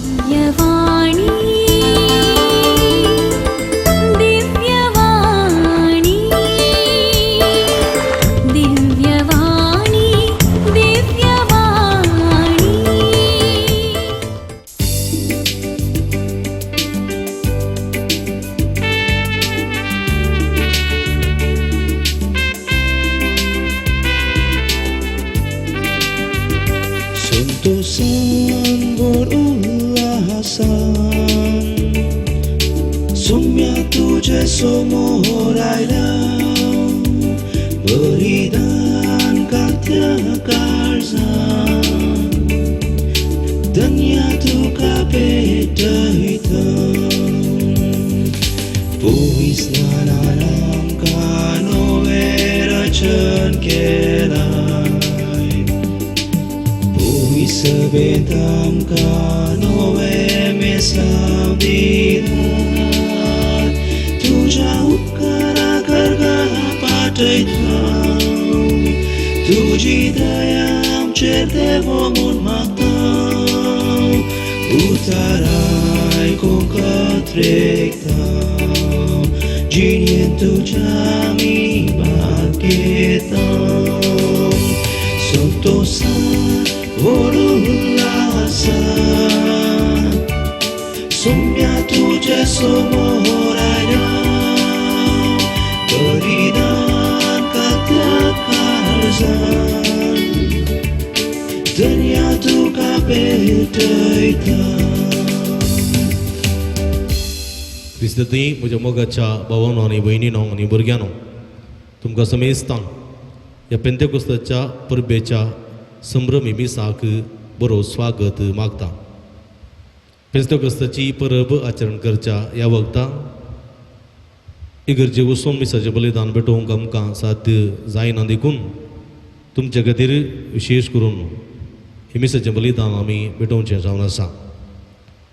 दिव्यवाणी, दिव्यवाणी, दिव्यवाणी, दिव्यवाणी. संतोषान व्हड उल्हासान सुम्या तुजे समोर आयला, बलिदान कात्या काळजान धन्या तुका भेटयता. पयस स्नानान आमकां नवें रचन केलाय, पवित्र सभेंत आमकां नवें मिसांव दिलाय. तुज्या उपकारा गर्गा पाठयता, तुजी दया आमचेर देवो म्हूण मागता. उतार आयकूंक अत्रेकता, जिणेंत तुज्या आमी भाग घेता. संतोषान व्हड उल्हासान सुम्या तुजे समोर आयला, बलिदान कात्या काळजान धन्या तुका भेटयता. क्रिस्ती म्हज्या मोगाच्या भावानो आनी भयणीनो आनी भुरग्यांनो, तुमकां समेस्तांक ह्या पेंतेकोस्ताच्या परबेच्या संभ्रमी मिसाक बरो स्वागत मागता. पेंतेकोस्ताची परब आचरण करच्या ह्या वखता इगर्जे वचून मिसाचें बलिदान भेटोवंक आमकां साध्य जायना, देखून तुमचे खातीर विशेश करून हे मिसाचें बलिदान आमी भेटोवचें जावन आसा.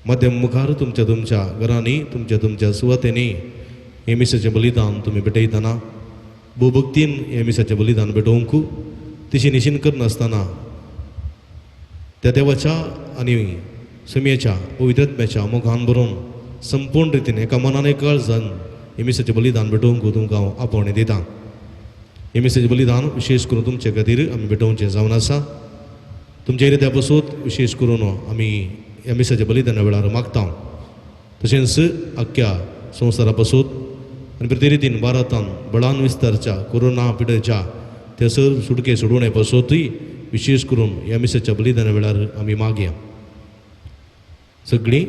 मध्यम मुखार तुमच्या तुमच्या घरांनी, तुमच्या तुमच्या सुवातेंनी हें मिसाचें बलिदान तुमी भेटयतना भोवभक्तीन हें मिसाचें बलिदान भेटोवंक तिशी निशीन करनासतना त्या देवाच्या आनी सुमयेच्या पवित्रत्म्याच्या मोगान भरून संपूर्ण रितीन एका मनान एका काळजान हें मिसाचें बलिदान भेटोवंक तुमकां हांव आपोवणें दितां. हें मिसाचें बलिदान विशेश करून तुमचे खातीर आमी भेटोवचें जावन आसा. तुमच्या हृदया पसून विशेश करून आमी ह्या मिसाच्या बलिदाना वेळार मागता. तशेंच आख्ख्या संवसारा पसून आनी प्रति रितीन भारतान बळान विस्तारच्या कोरोना पिडेच्या ते सर सुटके सोडवणे पासतूय विशेश करून ह्या मिसाच्या बलिदाना वेळार आमी मागया. सगळीं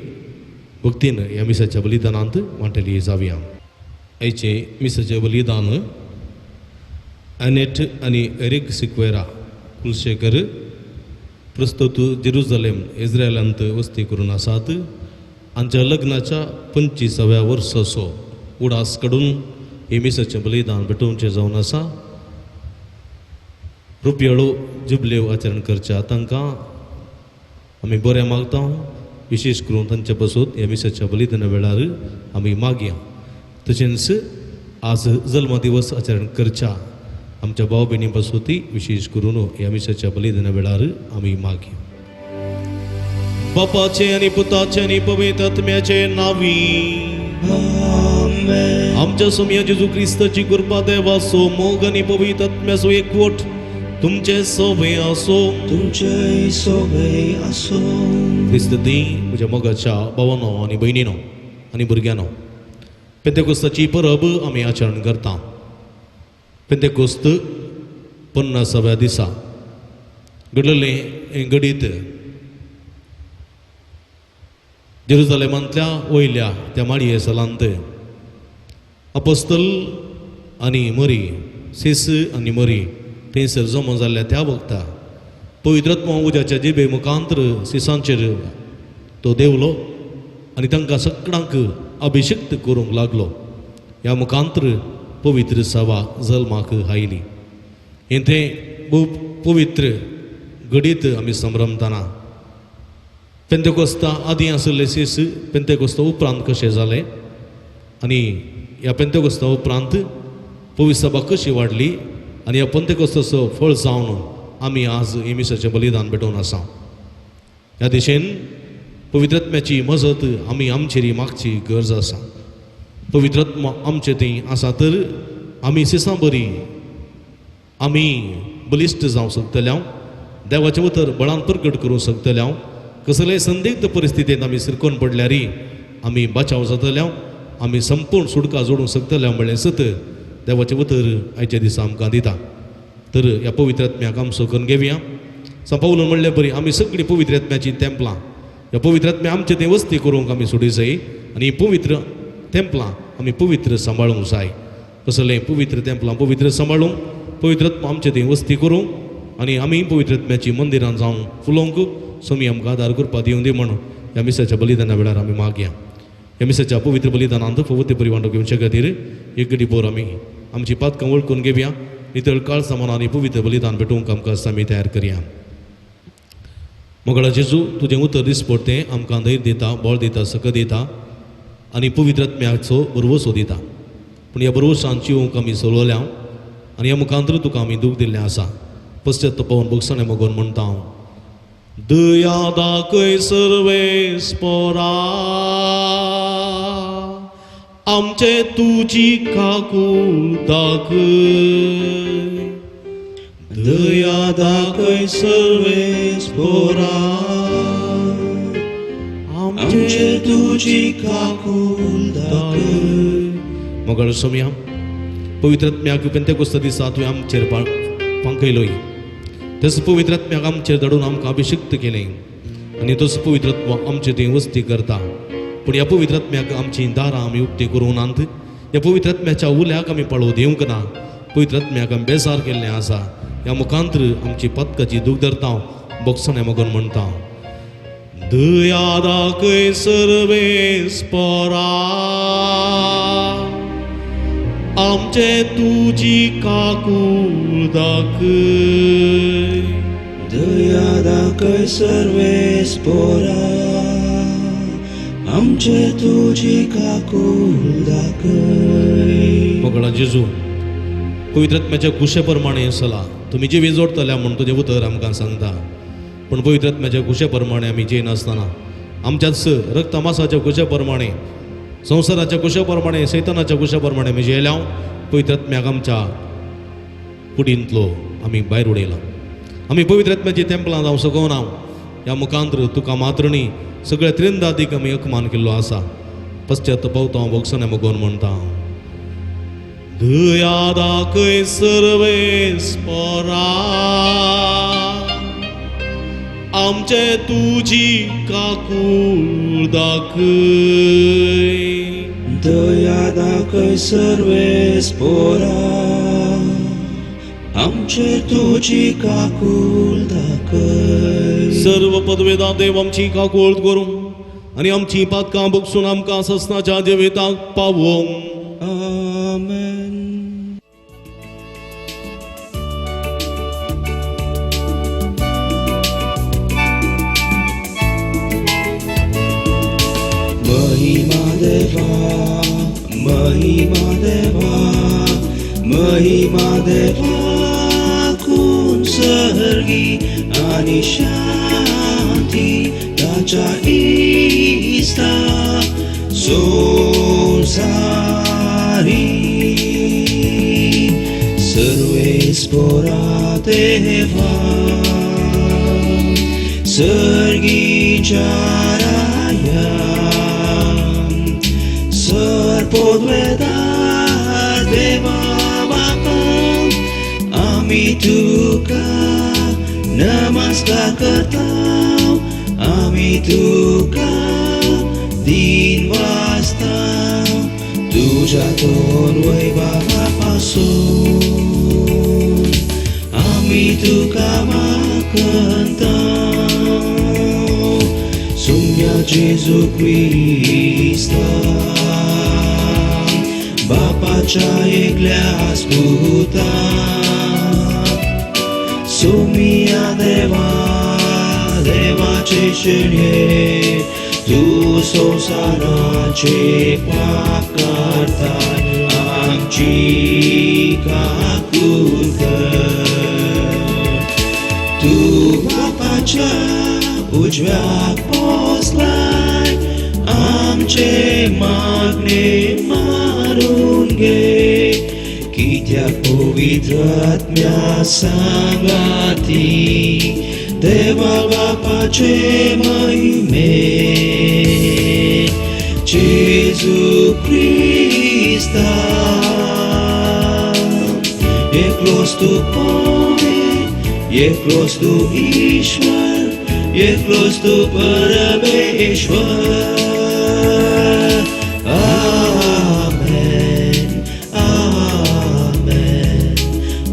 भक्तीन ह्या मिसाच्या बलिदानांत वांटेली जावया. आयचें मिसाचें बलिदान अनेट आनी एरीक सिक्वेरा कुलशेखर, प्रस्तुत जेरुजलेम इस्रायलांत वस्ती करून आसात, हांच्या लग्नाच्या 25व्या वर्साचो उडास काडून हे मिसाचें बलिदान भेटोवचें जावन आसा. रुपयाळो जुबलेव आचरण करच्या तांकां आमी बरें मागता. विशेश करून तांचे पासून ह्या मिसाच्या बलिदाना वेळार आमी मागया. तशेंच आज जल्म दिवस आचरण करच्या आमच्या भाव भयणी पासून विशेश करून ह्या मिसाच्या बलिदाना वेळार आमी मागया. बापाचे आनी पुताचे आनी पवित्र आत्म्याचे नावी. आमेन. आमच्या सोमया जेजू क्रिस्ताची कृपा, देवाचो मोग आनी पवित्र आत्म्याचो एकवट तुमचे सोबे आसो. तुमचे सोबे आसो. क्रिस्ती म्हज्या मोगाच्या भावानो आनी भयणीनो आनी भुरग्यांनो, पेंतेकोस्ताची परब आमी आचरण करता. पेंतेकोस्त 50व्या दिसा घडलेलें हें घडीत जेरुजलेमांतल्या वयल्या त्या माडये सलांत अपोस्तल आनी मरी, सीस आनी मरी थंयसर जमो जाल्ल्या त्या वखता पवित्रत्म उज्याच्या जिबे मुखांतर सिसांचेर तो देवलो आनी तांकां सगळ्यांक अभिषिक्त करूंक लागलो. ह्या मुखांतर पवित्र सभा जल्माक आयली. हें तें भोव पवित्र घडीत आमी संभ्रमतना पेंतेकोस्ता आदीं आशिल्ले सीस पेंतेकोस्ता उपरांत कशें जालें आनी ह्या पेंतेकोस्ता उपरांत पवित्र सभा कशी वाडली आनी ह्या पेंतेकोस्ताचो फळ जावन आमी आज हे मिसाचें बलिदान भेटोवन आसा. ह्या दिशेन पवित्रत्म्याची मजत आमी आमचेर मागची गरज आसा. पवित्रत्म आमचे थंय आसा तर आमी सिसां बरी आमी बलिश्ट जावंक शकतले हांव, देवाचें उतर बळान प्रगट करूंक शकतले हांव. कसलेय संदिग्ध परिस्थितींत आमी सिरकोन पडल्यार आमी बचाव जातले हांव, आमी संपूर्ण सुटका जोडूंक शकतले हांव म्हणलें सत देवाचें उतर आयच्या दिसा आमकां दिता. तर ह्या पवित्र आत्म्याक आमचो करून घेवया. संपावलून म्हणलें बरी आमी सगळीं पवित्र आत्म्याचीं तेंपलां, ह्या पवित्र आत्म्या आमचें तें वस्ती करूंक आमी सोडी जाय आनी ही पवित्र तेंपलां आमी पवित्र सांबाळूंक जाय. कसलें पवित्र तेंपलां पवित्र सांबाळूंक, पवित्र आत्मा आमचें थंय वस्ती करूंक आनी आमी पवित्र आत्म्याची मंदिरां जावंक फुलोवंक स्वामी आमकां आदार करपा दिवं दी म्हण ह्या मिसाच्या बलिदाना वेळार आमी मागया. ह्या मिसाच्या पवित्र बलिदानांत फवते बरी वांटो घेवचे खातीर एक घडी बोर आमी आमची पातकां वळखून घेवया, नितळ काळ सामान आनी पवित्र बलिदान भेटोवंक आमकां आमी तयार करया. मोगाळा जेजू, तुजें उतर दिसपडतें आमकां धैर्य दिता, बळ दिता, सकत दिता आनी पवित्र आत्म्याचो भरवसो दिता. पूण ह्या भरवसान जिवंक आमी सोलवल्या आनी ह्या मुखांतर तुका आमी दूख दिल्लें आसा. पश्चात पवन भोगसणें मगोन म्हणटा हांव, दया दाखय सर्वेस्परा आमचे तुजी काकूळ दाखय, दया दाखय सर्वेस्परा आमचे तुजी काकूळ दाखय. मोगाळ सोमया, पवित्र आत्म्याक पेंतेकोस्त दिसा तुवें आमचेर पांखयलोय, तसो पवित्र आत्म्याक आमचेर धाडून आमकां अभिषिक्त केलें आनी तसो पवित्र आत्मा आमचे थंय वस्ती करता. पूण ह्या पवित्र आत्म्याक आमचीं दारां आमी उक्ती करूंक नात, ह्या पवित्र आत्म्याच्या उल्याक आमी पाळो दिवंक ना, पवित्र आत्म्याक आमी बेजार केल्लें आसा. ह्या मुखांतर आमची पदकाची दूख धरता, बोगसणें मगोन म्हणटा, दया दाखय सर्वेस्परा आमचे तुजी काकूळ दाखय, दया दाखय सर्वेस्परा आमचे तुजी काकूळ दाखय. मोगाळा जेजू, पवित्र आत्म्याच्या कुशे प्रमाणे चला. तुमी जिवी जोडटल्या म्हूण तुजें उतर आमकां सांगता, पूण पवित्र आत्म्याच्या कुशे प्रमाणे आमी जेयनासतना आमच्याच रक्तमासाच्या कुशे प्रमाणे, संवसाराच्या कुशा प्रमाणे, सैतानाच्या कुशा प्रमाणे आमी जेयल्या. पवित्र आत्म्याक आमच्या कुडींतलो आमी भायर उडयला. आमी पवित्र आत्म्याची तेंपलां जावं शकना. ह्या मुखांतर तुका मात्र न्ही सगळ्या त्रिंदादीक आमी अपमान केल्लो आसा. पश्चात पावता भोगसणें मगोन म्हणटा, दया दाखय सर्वेस्परा आमचे तुजी काकूळ दाखय, दया दाखय सर्वेस्परा आमचे तुजी काकूळ दाखय. सर्व पदवेदा देव आमची काकूळ करूं आनी आमची पातकां भोगसून आमकां ससनाच्या जिविताक पावोवंक. आमेन. महिमा देवा, महिमा देवा, महिमा देवा कोण सर्गी आणि शांती ताच्या इस्ता संसारी. सर्वेस्परा देवा सर्गीच्या राया सर्पोद्वेदा देवा बापा आमी तुका नमस्कार करता, आमी तुका दिन वाजता तुझ्या तोर वैभवा पासून आमी तुका मागता. सुम्या जेजू क्रिस्ता बापाच्या एकल्या पुता, सुमिया देवा देवाचे शेणये तू संसाराचे पाप करताय आमची काकूळ कर. तू बापाच्या उजव्याक पोसला आमचे मागणे मारून घे कित्याक पवित्र आत्म्या सांगाती देवा बापाचे महिमे जेजू क्रिस्ता एकलोच तूं कोणे एकलोच तूं ईश्वर एकलोच तूं परमेश्वर. आमेन आमेन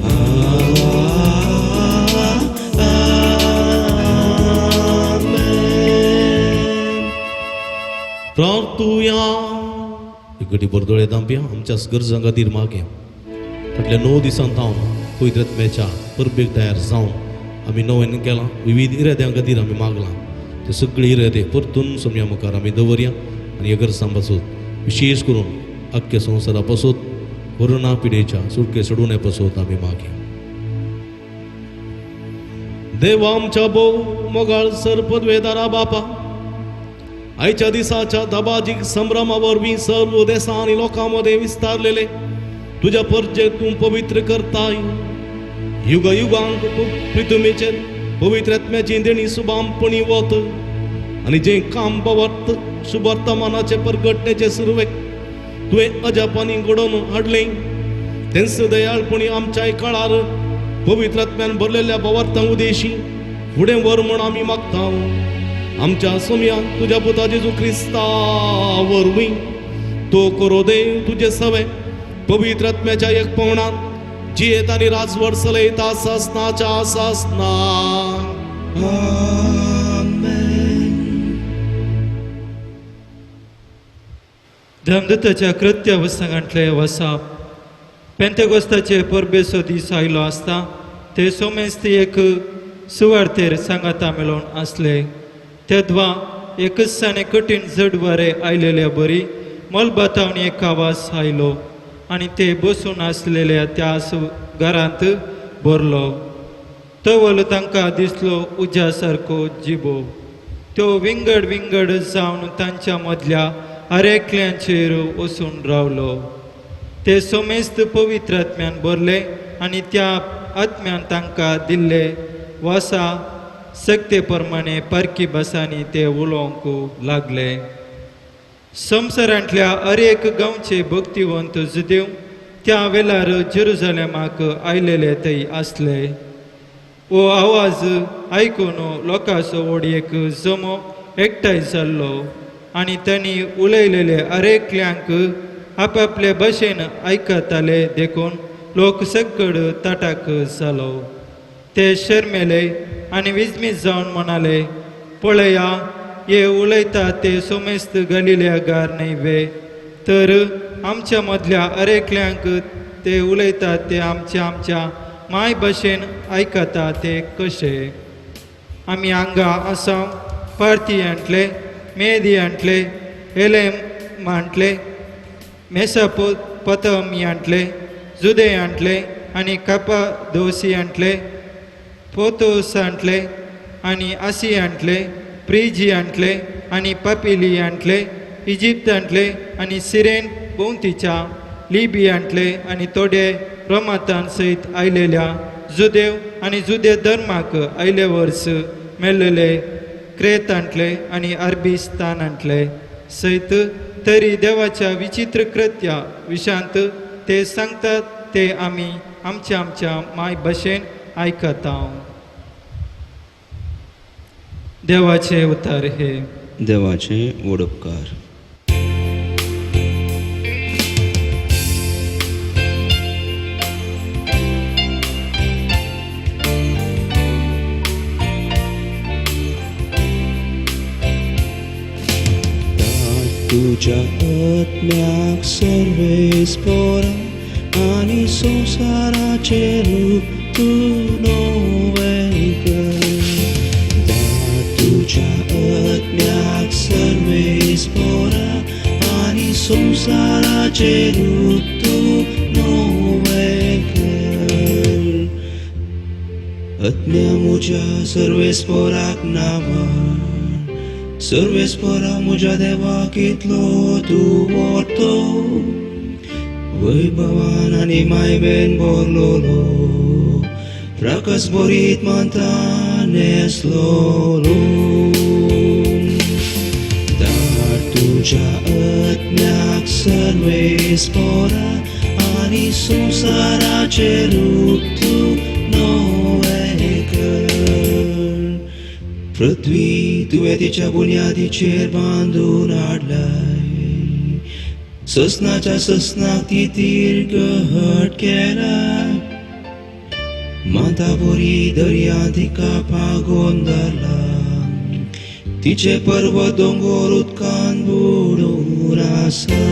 आमेन. प्रार्थुया. इकडे बरदोळे दांपया आमच्या गरजां खातीर मागया. फाटल्या 9 दिसां थावन पवित्र आत्म्याच्या परबेक तयार जावन आमी नवेन केलां. विविध इराद्यां खातीर आमी मागलां. ते सगळे इरादे परतून सोम्या मुखार आमी दवरया आनी ह्या गरजां पासून विशेश करून आख्ख्या संवसारा पासून कोरोना पिडेच्या सुटके सोडून पासून आमी मागया. देवा आमच्या भोव मोगाळ सर पदवेदारा बापा, आयच्या दिसाच्या दबाजीक संभ्रमा वरवीं सर्व देसां आनी लोकां मदें विस्तारलेले तुज्या परजे तूं पवित्र करताय. युग युगांक पृथ्वीचेर पवित्र आत्म्याची देणी सुबामपणी वत आनी जें काम पवर्त शुभवर्तमानाचे परगटण्याचे सुरवेक तुवें अजापांनी घडोवन हाडलें तेंच दयाळपणी आमच्याय काळार पवित्र आत्म्यान भरलेल्या पवर्तां उदेशी फुडें व्हर म्हूण आमी मागता. आमच्या सोम्या तुज्या पुता जेजू क्रिस्ता वरवीं तो करो देव तुजे सवे पवित्र आत्म्याच्या एक पवणान जियेत आनी राजवट चलयता सासनाच्या सासना. आमेन. धर्मदूताच्या कृत्य वसंगांतले वसाप. पेंतेगोस्ताचे परबेचो दीस आयलो आसता ते सोमेस्ती एक सुवार्तेर सांगाता मेळोवन आसले. तेद्वा एकच कठीण जड वारें आयलेल्या बरी मलबातावन एक आवाज आयलो आनी ते बसून आसलेल्या त्या घरांत भरलो. तवल तांकां दिसलो उज्या सारको जिबो. त्यो विंगड विंगड जावन तांच्या मदल्या हरेकल्यांचेर वचून रावलो. ते सोमेस्त पवित्र आत्म्यान भरले आनी त्या आत्म्यान तांकां दिल्ले वासा सक्ते प्रमाणे पारखी भासांनी ते उलोवंक लागले. संवसारांतल्या हर एक गांवचे भक्तिवंत जुदेव त्या वेळार जेरुजलेमाक आयलेले थंय आसले. हो आवाज आयकून लोकांचो व्हड एक जमो एकठांय जाल्लो आनी तांणी उलयलेले हरेकल्यांक आपापले भाशेन आयकताले देखून लोक सकड ताटाक जालो. ते शर्मेले आनी विजमीत जावन म्हणाले, पळया हे उलयता ते सोमेस्त गलिल्या गार न्हय वे, तर आमच्या मदल्या हरेकल्यांक ते उलयतात ते आमच्या आमच्या माय भाशेन आयकता ते कशे. आमी हांगा आसाम पार्थियांतले, मेदियांतले, एलेमांतले, मेसोपोतामियांतले, जुदेयांतले आनी कापादोसियांतले, पोतोसांतले आनी आसियांतले, प्रिजियांतले आनी पापिलियांतले, इजिप्तांतले आनी सिरेन भोंवतीच्या लिबियांतले आनी थोडे रोमातान सयत आयलेल्या जुदेव आनी जुदे धर्माक आयले वर्स मेल्लेले क्रेतांतले आनी अरबिस्तानांतले सयत तरी देवाच्या विचित्र कृत्या विशांत ते सांगतात ते आमी आमच्या आमच्या माय भाशेन आयकता. देवाचे उतार हे. देवाचे व्हड उपकार. तुज्या आत्म्याक सर्वेस पोरा आनी संवसाराचें रूप तूं नवें कर. तुज्या आत्म्याक सर्वेस पोरा आनी संवसाराचें रूप तूं नवें कर. आत्म्या म्हज्या सर्वेस पोराक नांवार सर्वेस्परा म्हज्या देवा कितलो तूं व्हडलो, वैभवान आनी मायवेन भरलोलो, प्रकाश भरीत मानता नेसलोलो. धाड तुज्या आत्म्याक सर्वेस्परा आनी संवसाराचें रूप तूं नवें कर. पृथ्वी तुवें तिच्या बुन्यादीचेर बांदून हाडलाय, ससनाच्या ससनाक ती दीर्घ घट केलाय. माता बरी दर्या तिका पागोवन धरला, तिचे पर्वत दोंगर उदकान बुडून आसा.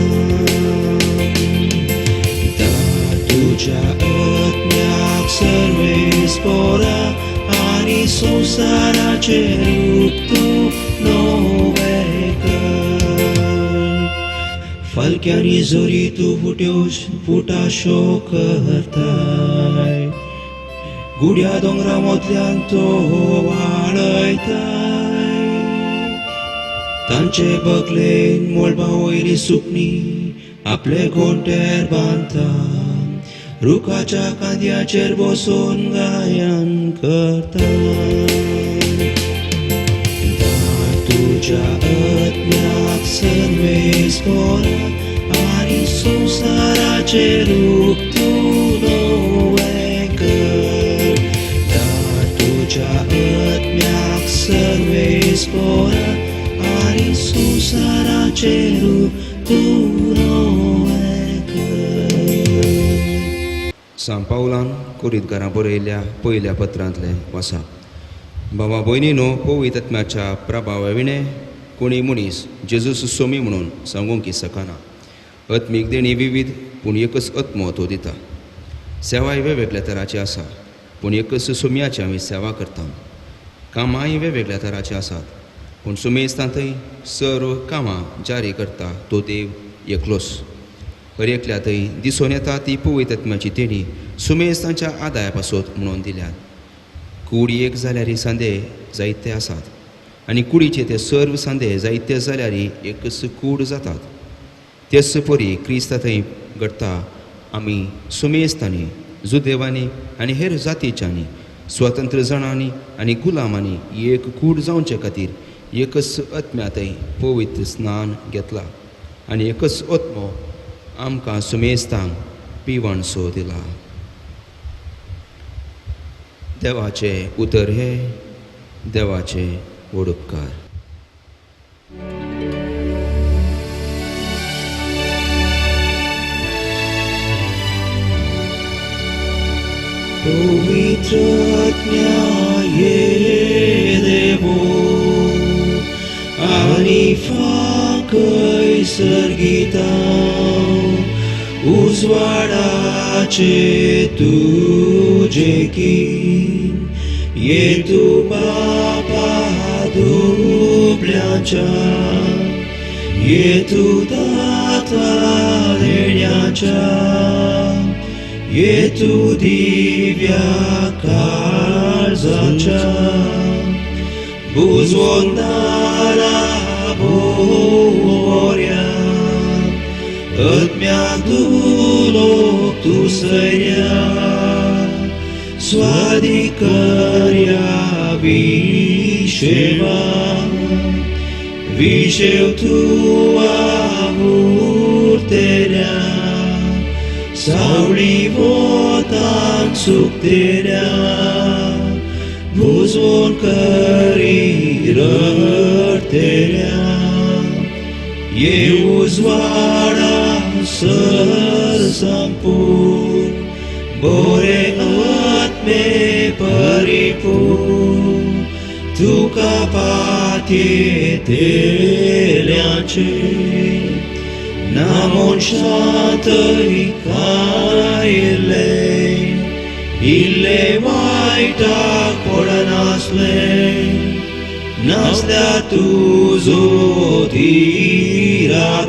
धाड तुज्या आत्म्याक सर्वेस्परा आनी संवसाराचें रूप तूं नवें कर. फालक्यांनी जोरी तूं फुट्यो फुटाशो करताय, गुड्या दोंगरा मोदल्यान तो वाळयताय. तांचे बगलेन मळबा वयली सुकणी आपले गोंटेर बांदता, रुखाच्या कांद्याचेर बसून गायन करता. धाड तुज्या आत्म्याक सर्वेस्परा आनी संवसाराचें रूप तूं नवें कर. धाड तुज्या आत्म्याक सर्वेस्परा आनी संवसाराचें रूप तूं नवें कर. सांत पावलान कोरिंतकारां बरयल्ल्या पयल्या पत्रांतलें वाचा. बाबा भयणीनो, पवित्र आत्म्याच्या प्रभावा विणें कोणी मनीस जेजूस सोमी म्हणून सांगूंक शकना. आत्मीक देणी विविध, पूण एकच आत्मो तो दिता. सेवाय वेगवेगळ्या तराची आसा, पूण एकच सोमयाची आमी सेवा करता. कामांय वेगवेगळ्या तराची आसात, पूण सुमेस्तांतय सर्व कामां जारी करता तो देव एकलोच. हर एकल्या थंय दिसून येता ती पवित्र आत्म्याची देणी सुमेस्तांच्या आदाया पासत म्हणून दिल्यात. कूड एक जाल्यार सांदे जायते आसात आनी कुडीचे ते सर्व सांदे जायते जाल्यार एकच कूड जातात. तेच परी क्रिस्ता थंय घडटा. आमी सुमेस्तांनी, जुदेवांनी आनी हेर जातीच्यांनी, स्वतंत्र जाणांनी आनी गुलामांनी एक कूड जावचे खातीर एकच आत्म्या थंय पवित्र स्नान घेतला आनी एकच आत्मो आमकां सुमेस्तांक पिवणसो दिला. देवाचे उतर हे देवाचे व्हड उपकार. पवित्र आत्म्या ये देवो आनी फांकय सर्गिता उजवाडाचे तुजे कीन ये तूं बापा दुबळ्यांच्या, ये तूं दाता देण्याच्या, ये तूं दिव्या काळजाच्या बुजवंदारा बोऱ्या आत्म्याक दुलोक तूं सैन्या स्वाधिकर्या विशेवा विशेव तूं आवुरतेल्या सावळी वोतान सुकतेल्या भुजवण करी रडतेल्या ये उजवाडा सर संपूर्ण बोरे आत्मे परिपूर्ण तुका पातयेतेल्यांचे ना मनशांतय कायले इल्ले वायटाक पडनासलें नासल्या तुजो धीराधार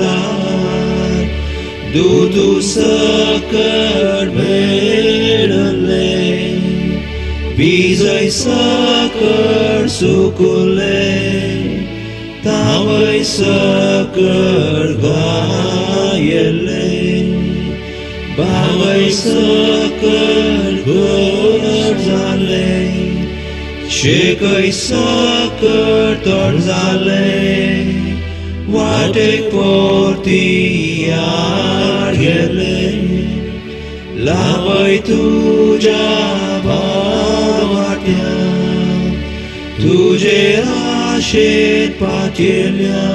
दूत सकट मेळले विजय सकट सुकुले तावय सकळ गायले बावय सकळ गोड जाले शेकय सकळ तोड जाले वाटेक पोर्ती आड गेले लावय तुज्या भावाट्या तुजे आशेन पातयेल्या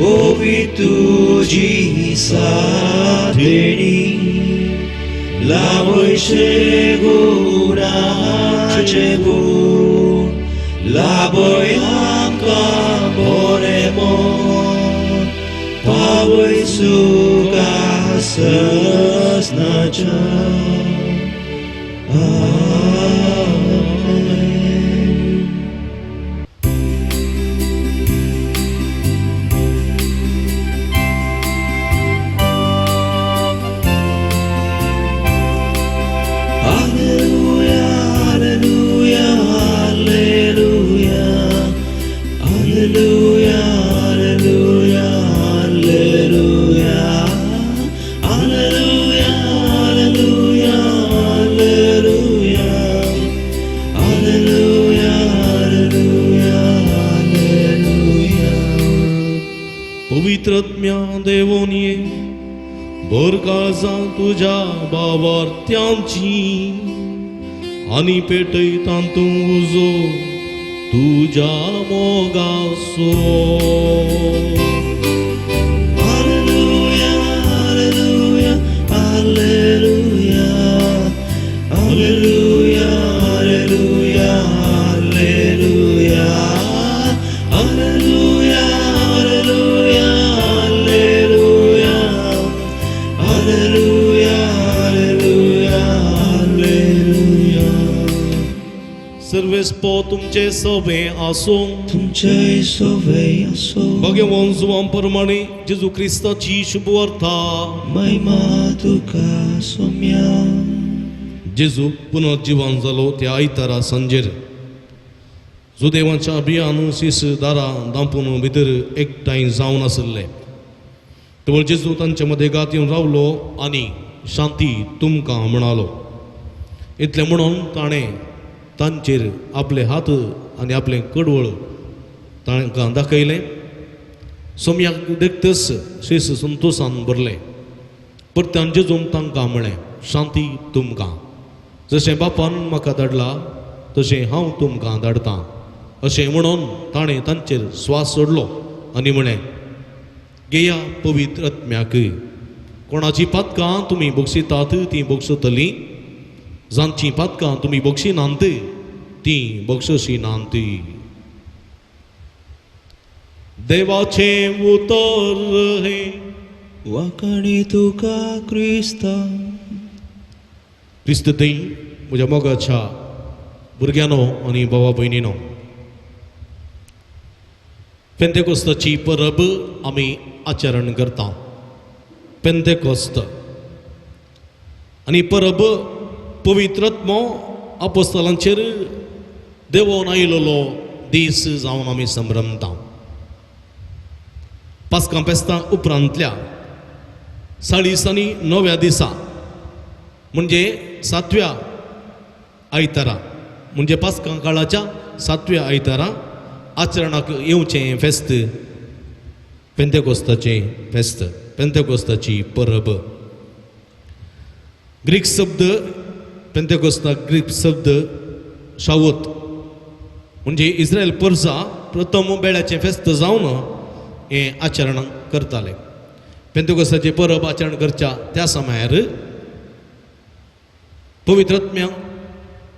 ओवी तुजी साधेणी लावय शेगुणाचे गुण लाभय आमकां बरें मन पावय सुखा सजनाच्या. आमेन. Alleluia, alleluia, alleluia, alleluia, alleluia, alleluia, alleluia, alleluia, alleluia, alleluia, alleluia, alleluia. पवित्रत्म्या देवोनिये भर काळजां तुज्या बावार्थ्यांची आनी पेटय तांतूं उजो तुज्या मोगासो. Alleluia, alleluia, alleluia, alleluia, alleluia, alleluia, alleluia, alleluia, alleluia, alleluia, alleluia, alleluia. सर्वेस्पो तुमचे सवे आसूं. तुमचे सवे आसो. भगवान जुवां प्रमाणे जेजू क्रिस्ताची शुभवार्ता. महिमा तुका सोम्या. जेजू पुनर्जिवन जालो त्या आयतारा सांजेर जुदेवांच्या अभियान शीस दारां दांपून भितर एकठांय जावन आशिल्ले. तवळ जेजू तांचे मदें गात येवन रावलो आनी शांती तुमकां म्हणालो. इतलें म्हणून ताणें तांचेर आपले हात आनी आपलें कडवळ तांकां दाखयलें. सोमयाक देखतच शीस संतोसान भरलें. परत्यान जेजून तांकां म्हळें, शांती तुमकां. जशें बापान म्हाका धाडला तशें हांव तुमकां धाडटां. अशें म्हणून ताणें तांचेर स्वास सोडलो आनी म्हळें, घेया पवित्र आत्म्याक. कोणाची पातकां तुमी बक्षितात तीं बक्षतलीं, जांचीं पातकां तुमी बक्षिनात तीं बक्षशी नात. देवाचें उतर हें. वाखाणी तुका क्रिस्ता. क्रिस्त थंय म्हज्या मोगाच्या भुरग्यांनो आनी बाबा भयणीनो, पेंतेकोस्ताची परब आमी आचरण करता. पेंतेकोस्त आनी परब पवित्रत्मो आपोस्तलांचेर देवोन आयलेलो दीस जावन आमी संभ्रमता. पास्कां फेस्तां उपरांतल्या 40 आनी णव्या दिसा म्हणजे सातव्या आयतारा, म्हणजे पास्कां काळाच्या सातव्या आयतारा आचरणाक येवचें फेस्त पेंतेकोस्ताचें फेस्त, पेंतेकोस्ताची परब. ग्रीक शब्द पेंतेकोस्ताक ग्रीक शब्द शावत म्हणजे इस्रायल परसा प्रथम बेळ्याचें फेस्त जावन हें आचरण करताले. पेंतेकोस्ताचें परब आचरण करच्या त्या समयार पवित्र आत्म्या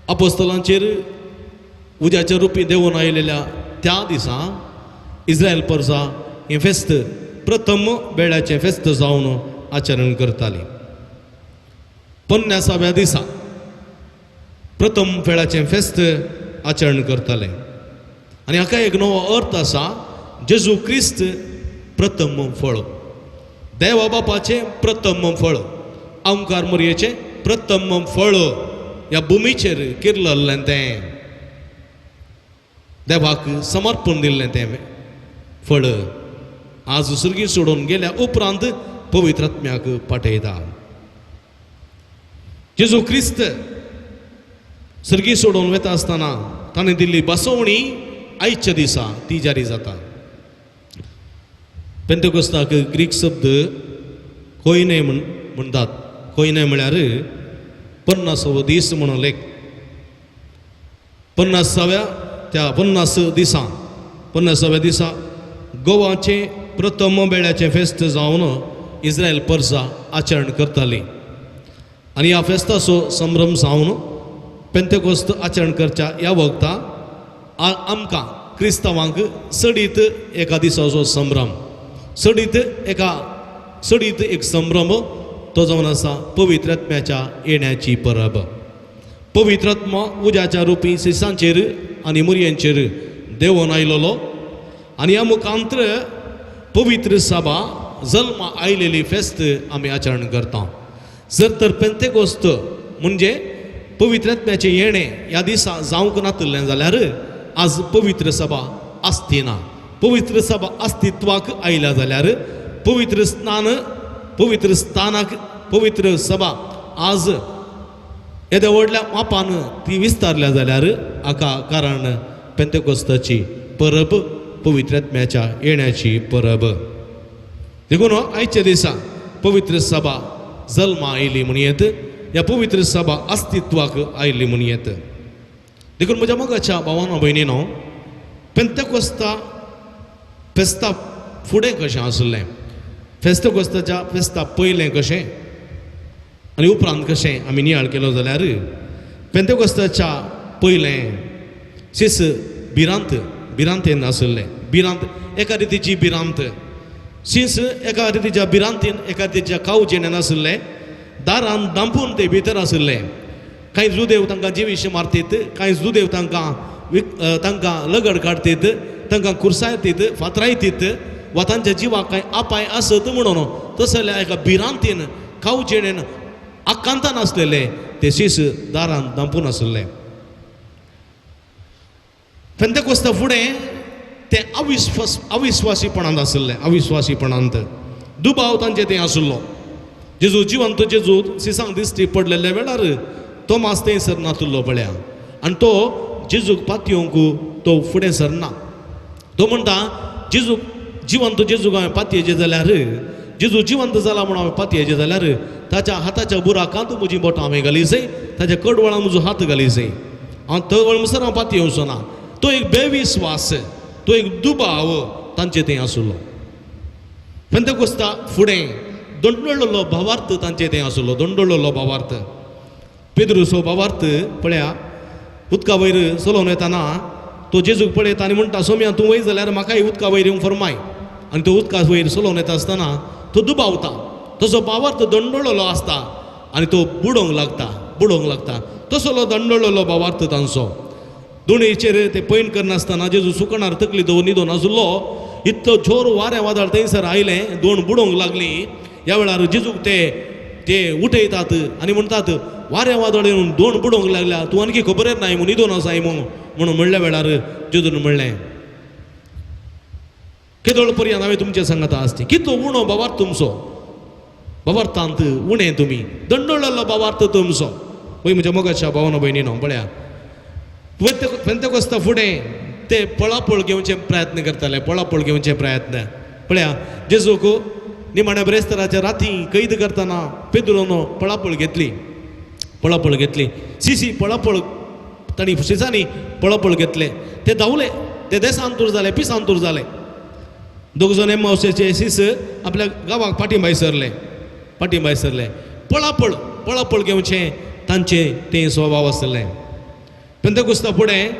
आपोस्तलांचेर उज्याच्या रुपी देवून आयलेल्या त्या दिसा इस्रायल परसा हें फेस्त प्रथम बेळ्याचें फेस्त जावन आचरण करताली. 50व्या दिसा प्रथम वेळाचें फेस्त आचरण करताले आनी हाका एक नवो अर्थ आसा. जेजू क्रिस्त प्रथम फळ, देवा बापाचें प्रथम फळ, आमकार मोरयेचें प्रथम फळ ह्या भुमीचेर किर्लल्लें तें देवाक समर्पण दिल्लें तें फळ आज सुर्गी सोडून गेल्या उपरांत पवित्र आत्म्याक पाठयता. जेजू क्रिस्त सर्गी सोडून वता आसतना ताणें दिल्ली बसवणी आयच्या दिसा ती जारी जाता. पेंतेकोस्ताक ग्रीक शब्द कोयने म्हणटात. कोयने म्हळ्यार 50वो दीस म्हणून लेख. 50व्या त्या 50 दिसा 50व्या दिसा गोवाचें प्रथम वेळाचें फेस्त जावन इस्रायल परसा आचरण करताली आनी ह्या फेस्ताचो संभ्रम जावन पेंतेकोस्त आचरण करच्या ह्या वखता आमकां क्रिस्तांवांक चडीत एका दिसाचो संभ्रम, चडीत एक संभ्रम तो जावन आसा पवित्र आत्म्याच्या येण्याची परब. पवित्र आत्मा उज्याच्या रुपी शिसांचेर आनी मुरयांचेर देंवोन आयलोलो आनी ह्या मुखांत्र पवित्र सभा जल्मा आयलेली फेस्त आमी आचरण करता. जर तर पेंतेकोस्त म्हणजे पवित्र आत्म्याचें येणें ह्या दिसा जावंक नातिल्लें जाल्यार आज पवित्र सभा आसती ना. पवित्र सभा अस्तित्वाक आयल्या जाल्यार पवित्र स्नान, पवित्र स्थानाक पवित्र सभा आज येद्या व्हडल्या मापान ती विस्तारल्या जाल्यार हाका कारण पेंतेकोस्ताची परब, पवित्र आत्म्याच्या येण्याची परब. देखून आयच्या दिसा पवित्र सभा जल्मा आयली म्हणयेत, ह्या पवित्र सभा अस्तित्वाक आयली म्हणयेत. देखून म्हज्या मोगाच्या भावानो भयणीनो, पेंतेकोस्ता फेस्ता फुडें कशें आसलें, फेस्तेकोस्ताच्या फेस्ता पयलें कशें आनी उपरांत कशें आमी नियाळ केलो जाल्यार पेंतेकोस्ताच्या पयलें शीस भिरांत, भिरांतेन आसलें. भिरांत एका रितीची भिरांत, शीस एका रितीच्या भिरांतीन, एका रितीच्या कावजेण्यान आसलें. दारान दांपून ते भितर आसले. कांय जुदेव तांकां जिवीश मारतीत, कांय जुदेव तांकां तांकां लगड काडतीत, तांकां कुर्सायतीत, फातरायतीत वा तांच्या जिवाक कांय अपाय आसत म्हणून तसल्या एका भिरांतीन कावजेणेन आकांतान आसलेले ते शीस दारान दांपून आसले. पेंतेकोस्ता फुडें ते अविस्वासीपणांत आसले. अविस्वासीपणांत दुबाव तांचे ते आसलो. जेजू जिवंत जेजू सिसांक दिश्टी पडलेल्या वेळार तो मास थंयसर नातुल्लो पळया आनी तो जेजूक पातयेवंक तो फुडें सरना. तो म्हणटा जेजू जिवंत जेजूक हांवें पातयेचें जाल्यार, जेजू जिवंत जाला म्हणून हांवें पातयेचें जाल्यार ताच्या हाताच्या बुराकांत म्हजी बोटां हांवें घाली जाय, ताच्या कडवळां म्हजो हात घाली जाय, हांव तवळ म्हणसर हांव पातयेवचो ना. तो एक बेविस्वास, तो एक दुबाव तांचे थंय आसलो. पेंतेकोस्ता फुडें दोंडोळलो भावार्थ तांचे थंय आसलो. दोंडोळलो भावार्थ, पेद्रुसो भावार्थ पळया उदका वयर चलोवन येताना तो जेजूक पळयता आनी म्हणटा, सोम्या तूं वयर जाल्यार म्हाकाय उदका वयर येवंक फरमाय. आनी तो उदका वयर चलोवन येता आसतना तो दुबावता, तसो भावार्थ दंडोळलो आसता आनी तो बुडोवंक लागता, बुडोवंक लागता. तसलो दंडोळलो भावार्थ तांचो. दोणीचेर ते पैण करनासतना जेजू सुकणार तकली दवर न्हिदोन आसलो. इतलो जोर वारें वादळ थंयसर आयलें, दोण बुडोवंक लागली. ह्या वेळार जेजूक ते ते उठयतात आनी म्हणटात, वारें वादळ येवन दोण बुडोवंक लागल्या, तूं आणखी खबरेर नाय म्हूण न्हिदोन आसाय म्हणून म्हणल्या वेळार जेजून म्हणलें, केदोळ पर्यंत हांवें तुमचे सांगता आसती, कितलो उणो भावार्थ तुमचो, भावार्थांत उणें तुमी, दंडोळलो भावार्थ तुमचो. पळय म्हज्या मोगाच्या भावानो भयणीनो, पळया पेंतेकोस्ता फुडें ते पळापळ घेवचे प्रयत्न करताले, पळापळ घेवचे प्रयत्न. पळया जेजूक निमाण्या ब्रेस्तराच्या राती कैद करतना पेद्रोन पळापळ घेतली, पळापळ घेतली. सिसी पळापळ तांणी सिसांनी पळापळ घेतले. ते धांवले, ते देसांतूर जाले, पिसांतूर जाले. दोग जाण एम्मावशेचे सीस आपल्या गांवाक पाठिंबाय सरले, पाठिंबाय सरले. पळापळ पळापळ घेवचें तांचें तें स्वभाव आसलें. पेंतेकोस्ता फुडें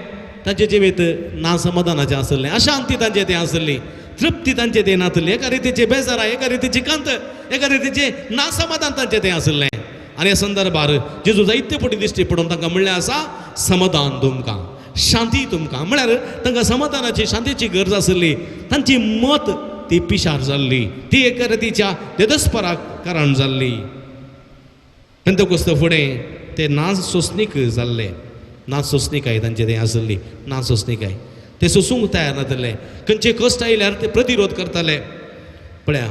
तांचें जिवीत नासमाधानाचें आसलें, अशांती तांचें तें आसली, तृप्ती तांचें तें नासली, एका रितीचें बेजाराय, एका रितीची कांत, एका रितीचें नासमाधान तांचें तें आसलें. आनी ह्या संदर्भार जेजू जायते फावटी दिश्टी पडून तांकां म्हणलें आसा, समाधान तुमकां, शांती तुमकां. म्हळ्यार तांकां समाधानाची शांतीची गरज आसली. तांची मत ती पिशार जाल्ली, ती एका रितीच्या देदस्पराक कारण जाल्ली. पेंतेकोस्त फुडें ते नासोसनीक जाल्ले, नासोसनिकाय तांचे तें आसली, नासोसनिकाय. ते सोसूंक तयार नातले. खंयचे कश्ट आयल्यार ते प्रतिरोध करताले. पळया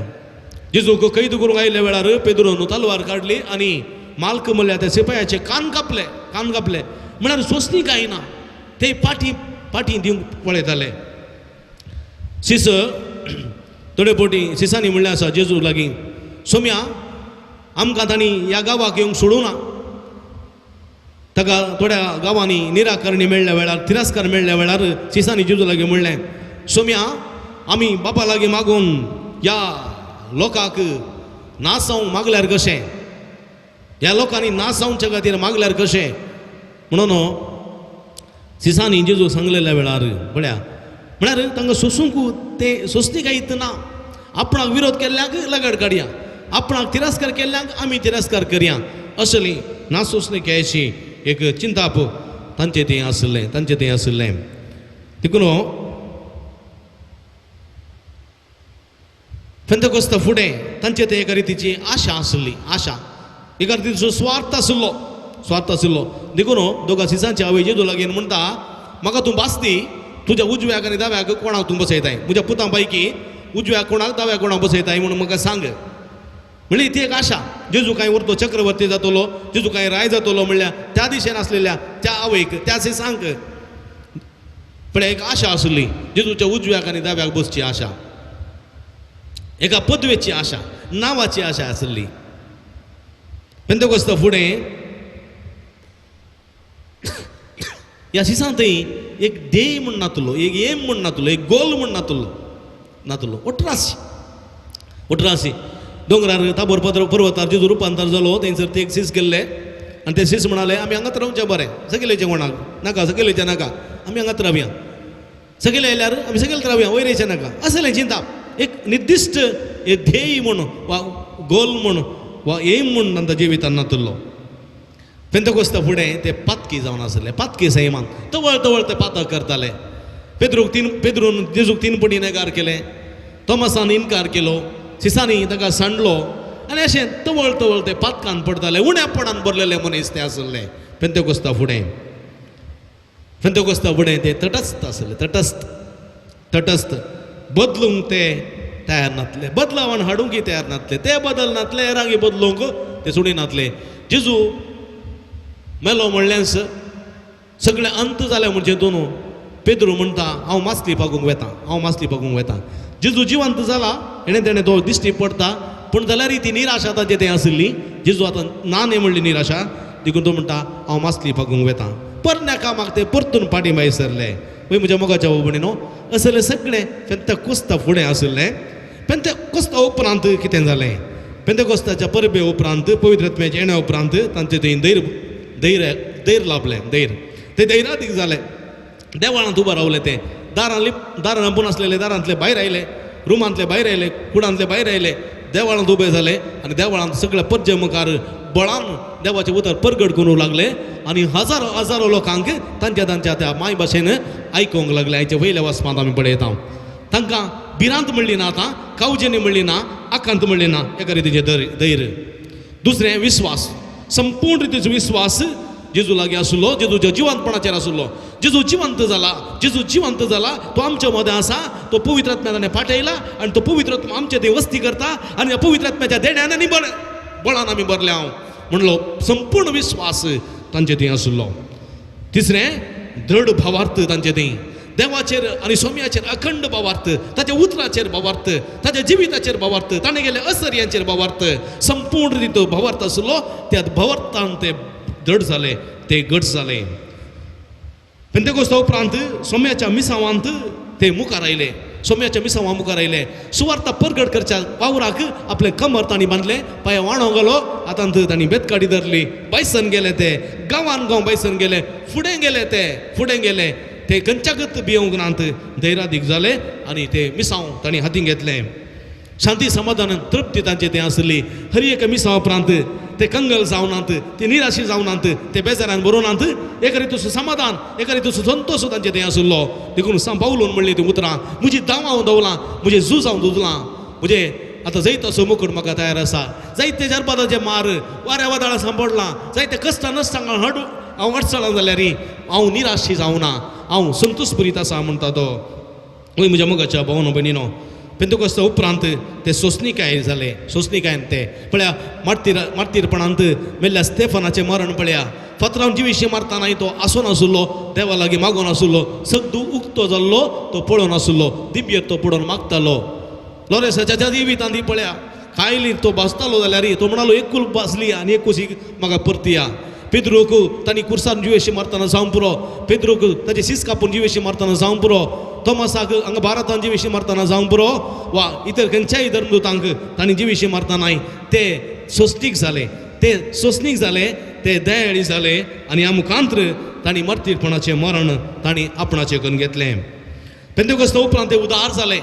जेजूक कैद करूंक आयिल्ल्या वेळार पेद्रोन तलवार काडली आनी माल्क म्हणल्यार त्या सिपायाचे कान कापले. कान कापले म्हळ्यार सोंसनी काय ना, ते पाटी पाटी दिवंक पळयताले. सिस थोडे फावटी सिसांनी म्हणलें आसा जेजू लागीं, सोम्या आमकां तांणी ह्या गांवाक येवंक सोडूं ना. ताका थोड्या गांवांनी निराकरणी मेळ्ळ्या वेळार, तिरस्कार मेळ्ळ्या वेळार सिसांनी जेजू लागीं म्हणलें, सोम्या आमी बापा लागीं मागून ह्या लोकांक ना जावंक मागल्यार कशें, ह्या लोकांनी ना जावच्या खातीर मागल्यार कशें म्हणून सिसांनी जेजू सांगलेल्या वेळार पळया म्हळ्यार तांकां सोसूंक ते सोंसनी काय ना. आपणाक विरोध केल्ल्यांक लगड काडया, आपणाक तिरस्कार केल्ल्यांक आमी तिरस्कार करया, असली ना सोंसणी कायशी एक चिंताप तांचें तें आशिल्लें, तांचें तें आशिल्लें. देखून पेंतेकोस्ता फुडें तांचे ते एका रितीची आशा आशिल्ली, आशा एका रितीचो स्वार्थ आशिल्लो, स्वार्थ आशिल्लो. देखून दोगा सिसांचे आवय जेजू लागीं म्हणटा, म्हाका तूं भासती, तुज्या उजव्याक आनी दाव्याक कोणाक तूं बसयताय, म्हज्या पुतां पैकी उजव्या कोणाक दाव्या कोणाक बसयताय म्हणून म्हाका सांग. म्हणली ती एक आशा. जेजू कांय उरतो चक्रवर्ती जातलो, जेजू कांय राय जातलो म्हणल्यार त्या दिशेन आसलेल्या त्या आवयक त्या सिसांक पण एक आशा आशिल्ली, जेजूच्या उजव्याक आनी दाव्याक बसची आशा, एका पदवेची आशा, नांवाची आशा आशिल्ली. पेंतेकोस्ता फुडें ह्या सिसांतय एक ध्येय म्हूण नातलो, एक एम म्हूण नातलो, एक गोल म्हूण नातलो, नातलो 18 18 दोंगरार ताबोर पर्वतार जेजू रुपांतर जालो थंयसर ते एक सीस गेल्ले आनी ते सीस म्हणाले, आमी हांगात रावचें बरें, सगळेचें कोणाक नाका, सगळेचें नाका, आमी हांगात रावया, सगळे आयल्यार आमी सगळे रावया, वयर येचें नाका, असलें चिंताप. एक निर्दिश्ट एक ध्येय म्हूण वा गोल म्हूण वा एम म्हूण तांच्या जिवितान नातलो. पेंतेकोस्ता फुडें ते पातकी जावन आसले, पातकी सैमान तवळ तवळ ते पातक करताले. पेद्रून जेजूक 3 पटी नेगार केलें, तोमासान इनकार केलो, सिसांनी ताका सांडलो आनी अशें तवळ तवळ ते पातकान पडटाले. उण्यापणान भरलेले मनीस ते आसले. पेंतेकोस्ता फुडें, पेंतेकोस्ता फुडें ते तटस्थ आसले, तटस्थ, तटस्थ, बदलूंक ते तयार नातले, बदलावान हाडूंकय तयार नातले, ते बदल नातले, हेरांगी बदलूंक ते सोडी नातले. जेजू मेलो म्हणल्यास सगळें अंत जालें म्हणजे दोनू पेद्रू म्हणटा, हांव मासली पागूंक वेता, हांव मासली पागूंक वेता. जेजू जिवंत जाला हेणें तेणें तो दिश्टी पडटा, पूण जाल्यार ती निराशा ताचें तें आशिल्ली. जेजू आतां ना न्ही म्हणली निराशा, देखून तो म्हणटा हांव मासली पागूंक वेता. परन्या कामाक ते परतून फाटीं भायर सरले. वय म्हज्या मोगाच्या भाव न्हू, असले सगळें पेंतेकोस्ता फुडें आशिल्लें. पेंतेकोस्ता उपरांत कितें जालें, पेंतेकोस्ताच्या परबे उपरांत, पवित्र आत्म्याच्या येण्या उपरांत तांचें थंय धैर्य धैर्य धैर्य लाभलें, धैर्य ते धैर्यादीक जालें. देवळांत उबो रावले ते, दारां दारां रांपून आसलेले दारांतले भायर आयले, रुमांतले भायर आयले, कुडांतले भायर आयले, देवळांत उबे जाले आनी देवळांत सगळे परजे मुखार बळान देवाचें उतर परगट करूंक लागले आनी हजारो हजारो लोकांक तांच्या तांच्या त्या माय भाशेन आयकूंक लागले. आयच्या वयल्या वचपांत आमी पळयता तांकां भिरांत म्हणली ना, आतां कावजेनी म्हणली ना, आकांत म्हणली ना, एका रितीचें धैर्य. दुसरें विस्वास, संपूर्ण रितीचो विस्वास जेजू लागीं आशिल्लो, जेजूच्या जिवंतपणाचेर आशिल्लो. जेजू जिवंत जाला, जेजू जिवंत जाला, तो आमच्या मदें आसा, तो पवित्र आत्म्या ताणें पाठयला आनी तो पवित्र आत्मा आमचे थंय वस्ती करता आनी ह्या पवित्र आत्म्याच्या देण्यान आनी बळान आमी भरले हांव म्हणलो संपूर्ण विस्वास तांचे थंय आशिल्लो. तिसरें दृढ भावार्थ तांचे थंय, देवाचेर आनी सोम्याचेर अखंड भावार्थ, ताच्या उतराचेर भावार्थ, ताच्या जिविताचेर भावार्थ, ताणें गेल्ले असर्यांचेर भावार्थ, संपूर्ण रितो भावार्थ आशिल्लो. त्या भावार्थान ते दृढ जाले, ते घट जाले. पेंतेकोस्ता उपरांत सोम्याच्या मिसावांत ते मुखार आयले, सोम्याच्या मिसांवा मुखार आयले. सुवार्ता परगट करच्या वावराक आपलें कमर तांणी बांदलें, पांय वाणो घालो, आतां तांणी बेतकाडी धरली, बायसन गेले ते, गांवान गांव बायसन गेले, फुडें गेले ते, फुडें गेले ते, खंयच्याकच भियोंक नात, धैर्यादीक जाले आनी ते मिसांव तांणी हातीन घेतलें. शांती समाधान तृप्ती तांचे तें आसली. हर एक मिसांव उपरांत ते कंगल जावनात, ते निराशी जावनात, ते बेजारान बरोवनात, एका रितीचो समाधान, एका रितीचो संतोश तांचे तें आशिल्लो. देखून सांग पावलून म्हणली ती उतरां, म्हजी धांव हांव धांवलां, म्हजें झूज हांव झुजलां, म्हजें आतां जैताचो मुकूट म्हाका तयार आसा, जायते जरपादाचे मार वाऱ्या वादळां सांपडलां, जायते कश्टां नश्टां हांव अडचणां जाल्यार हांव निराशी जावना, हांव संतोश भरीत आसा म्हणटा तो. वय म्हज्या मोगाच्या भावनो भयणीनो, पेंतेकोस्ता उपरांत ते सोंसणीकाय जाले. सोंसणीकायन ते पळया मार्तीरपणांत मेल्ल्या स्तेफनाचें मरण पळया. फातरान जिविशी मारतना तो आसून आसलो, देवा लागीं मागून आसलो, सगदू उक्तो जाल्लो तो पळोवन आसलो, दिंबयेर तो पडोवन मागतालो. लॉरेसाच्या जिवितांत ती पळया कायली तो भासतालो जाल्यार तो म्हणालो एकूल भासली आनी एक कुशीक म्हाका परती या. पेद्रूक तांणी कुर्सान जिवेशी मारतना जावंक पुरो, पेद्रूक ताचे शीस कापून जिवेशी मारतना जावंक पुरो, तोमासाक हांगा भारतान जिवेशी मारतना जावंक पुरो वा इतर खंयच्याय धर्मदूतांक तांणी जिवेशी मारतना ते सोंसणीक जाले, ते सोंसणीक जाले, ते दयाळी जाले आनी ह्या मुखांत्र तांणी मर्तीरपणाचें मरण तांणी आपणाचें करून घेतलें. पेंतेकोस्ता उपरांत ते उदार जाले.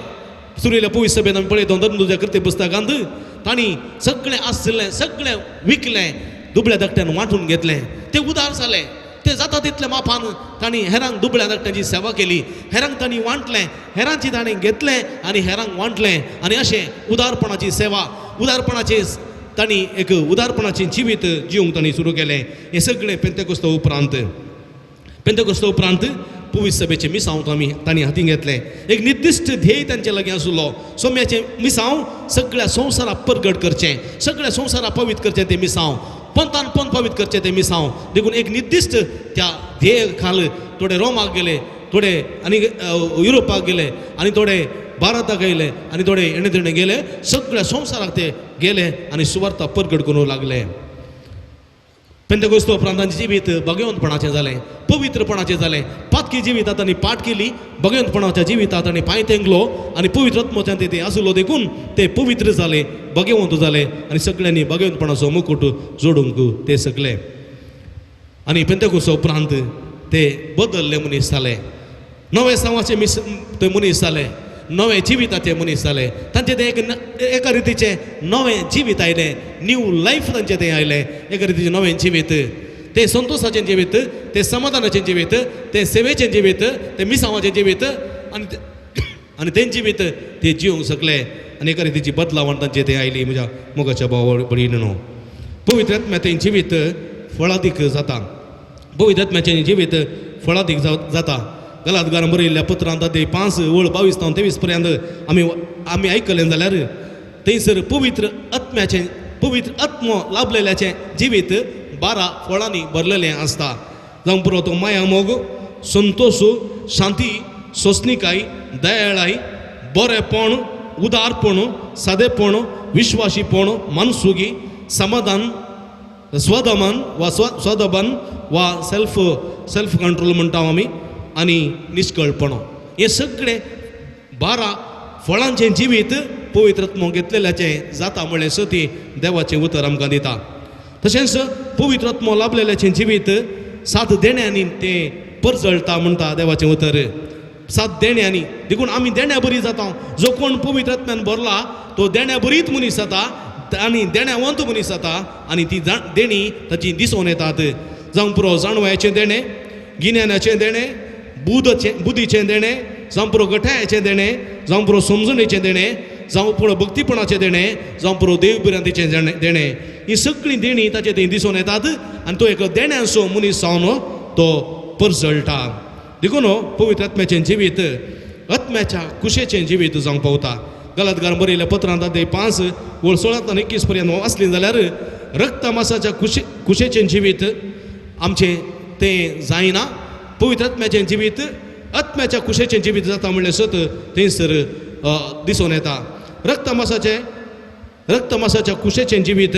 सुर्येल्या पवित्र सभेंत आमी पळयता धर्मदूताच्या कृत्य पुस्तकांत तांणी सगळें आशिल्लें सगळें विकलें, दुबळ्या धाकट्यान वांटून घेतलें, ते उदार जाले. ते जाता तितले मापान तांणी हेरांक दुबळ्या धाकट्यांची सेवा केली, हेरांक तांणी वांटलें, हेरांची तांणी घेतलें आनी हेरांक वांटलें. आनी अशें उदारपणाची सेवा, उदारपणाचे तांणी एक उदारपणाचें जिवीत जिवंक तांणी सुरू केलें. हें सगळें पेंतेकोस्ता उपरांत. पेंतेकोस्ता उपरांत पवित्र सभेचें मिसांव आमी तांणी हातीन घेतलें. एक निर्दिश्ट ध्येय तांचे लागीं आसलो. सोम्याचें मिसांव सगळ्या संवसाराक परगट करचें, सगळ्या संवसाराक पवित्र करचें तें मिसांव, पंथान पंथ पवित्र करचें तें मिसांव. देखून एक निर्दिश्ट त्या ध्येय खाल थोडे रोमाक गेले, थोडे आनी युरोपाक गेले आनी थोडे भारताक येयले आनी थोडे हेणे तेणे गेले, सगळ्या संवसाराक ते गेले आनी सुवार्ता परगट करूंक लागले. पेंतेकोस्ता उपरांत तांचें जिवीत भगवंतपणाचें जालें, पवित्रपणाचें जालें. पातकी जिवितात तांणी पाठ केली, भगवंतपणाच्या जिवितात तांणी पांय तेंकलो आनी पवित्र आत्मोच्यान ते आसलो देखून ते पवित्र जाले, भगवंत जाले आनी सगळ्यांनी भगवंतपणाचो मुकुट जोडूंक ते सगळे. आनी पेंतेकोस्ता उपरांत ते बदलले मनीस जाले, नवे सावाचे मिस ते मनीस जाले, नवे जिविताचे मनीस जाले. तांचें तें एका रितीचें नवें जिवीत आयलें, न्यू लायफ तांचें तें आयलें, एका रितीचें नवें जिवीत. तें संतोशाचें जिवीत, तें समाधानाचें जिवीत, तें सेवेचें जिवीत, तें मिसांवाचें जिवीत आनी तें जिवीत ते जिवंक शकले आनी एका रितीची बदलावण तांचें तें आयली. म्हज्या मोगाच्या भाव भयणीनो, पवित्र आत्म्याचें जिवीत फळादीक जाता. पवित्र आत्म्याचें जिवीत फळादीक जाता. गलातगारान बरयल्ल्या पत्रांत ते 5 ओळ 22 तावन 23 पर्यंत आमी आयकलें जाल्यार थंयसर पवित्र आत्म्याचें, पवित्र आत्मो लाभलेल्याचें जिवीत 12 फळांनी भरलेलें आसता. जावं पुरो तो माया मोग, संतोश, शांती, सोंसणीकाय, दयाळाय, बरेपण, उदारपण, सादेपण, विश्वासीपण, मानसुगी, समाधान, स्वदमन वा स्वदमन वा सेल्फ कंट्रोल म्हणटा आमी, आनी निश्कळपण. हे सगळे 12 फळांचें जिवीत पवित्र आत्मो घेतलेल्याचें जाता म्हणलें सती देवाचें उतर आमकां दिता. तशेंच पवित्र आत्मो लाभलेल्याचें जिवीत 7 देण्यांनी तें परजळटा म्हणटा देवाचें उतर. 7 देण्यांनी, देखून आमी देण्या बरी जाता. जो कोण पवित्र आत्म्यान भरला तो देण्या बरीत मनीस जाता आनी देण्यावंत मनीस जाता आनी ती देणी ताची दिसून येतात. जावं पुरो जाणवायचें देणें, गिन्यानाचें देणें, बुद्धीचें देणें, जावं पुरो गठायाचें देणें, जावं पुरो समजणेचें देणें, जावं पुरो भक्तीपणाचें देणें, जावं पुरो देवभिरांतीचें देणें. ही सगळीं देणीं ताचें थंय दिसून येतात आनी तो एक देण्यांचो मनीस जावन तो परजळटा. देखून पवित्र आत्म्याचें जिवीत आत्म्याच्या कुशेचें जिवीत जावंक पावता. गलातगार बरयल्या पत्रांत ते 5 ओळ 16 आनी 21 पर्यंत वाचली जाल्यार रक्तमासाच्या कुशेचें जिवीत आमचें तें जायना, पवित्र आत्म्याचें जिवीत आत्म्याच्या कुशेचें जिवीत जाता म्हणलें सत थंयसर दिसून येता. रक्तमासाच्या कुशेचें जिवीत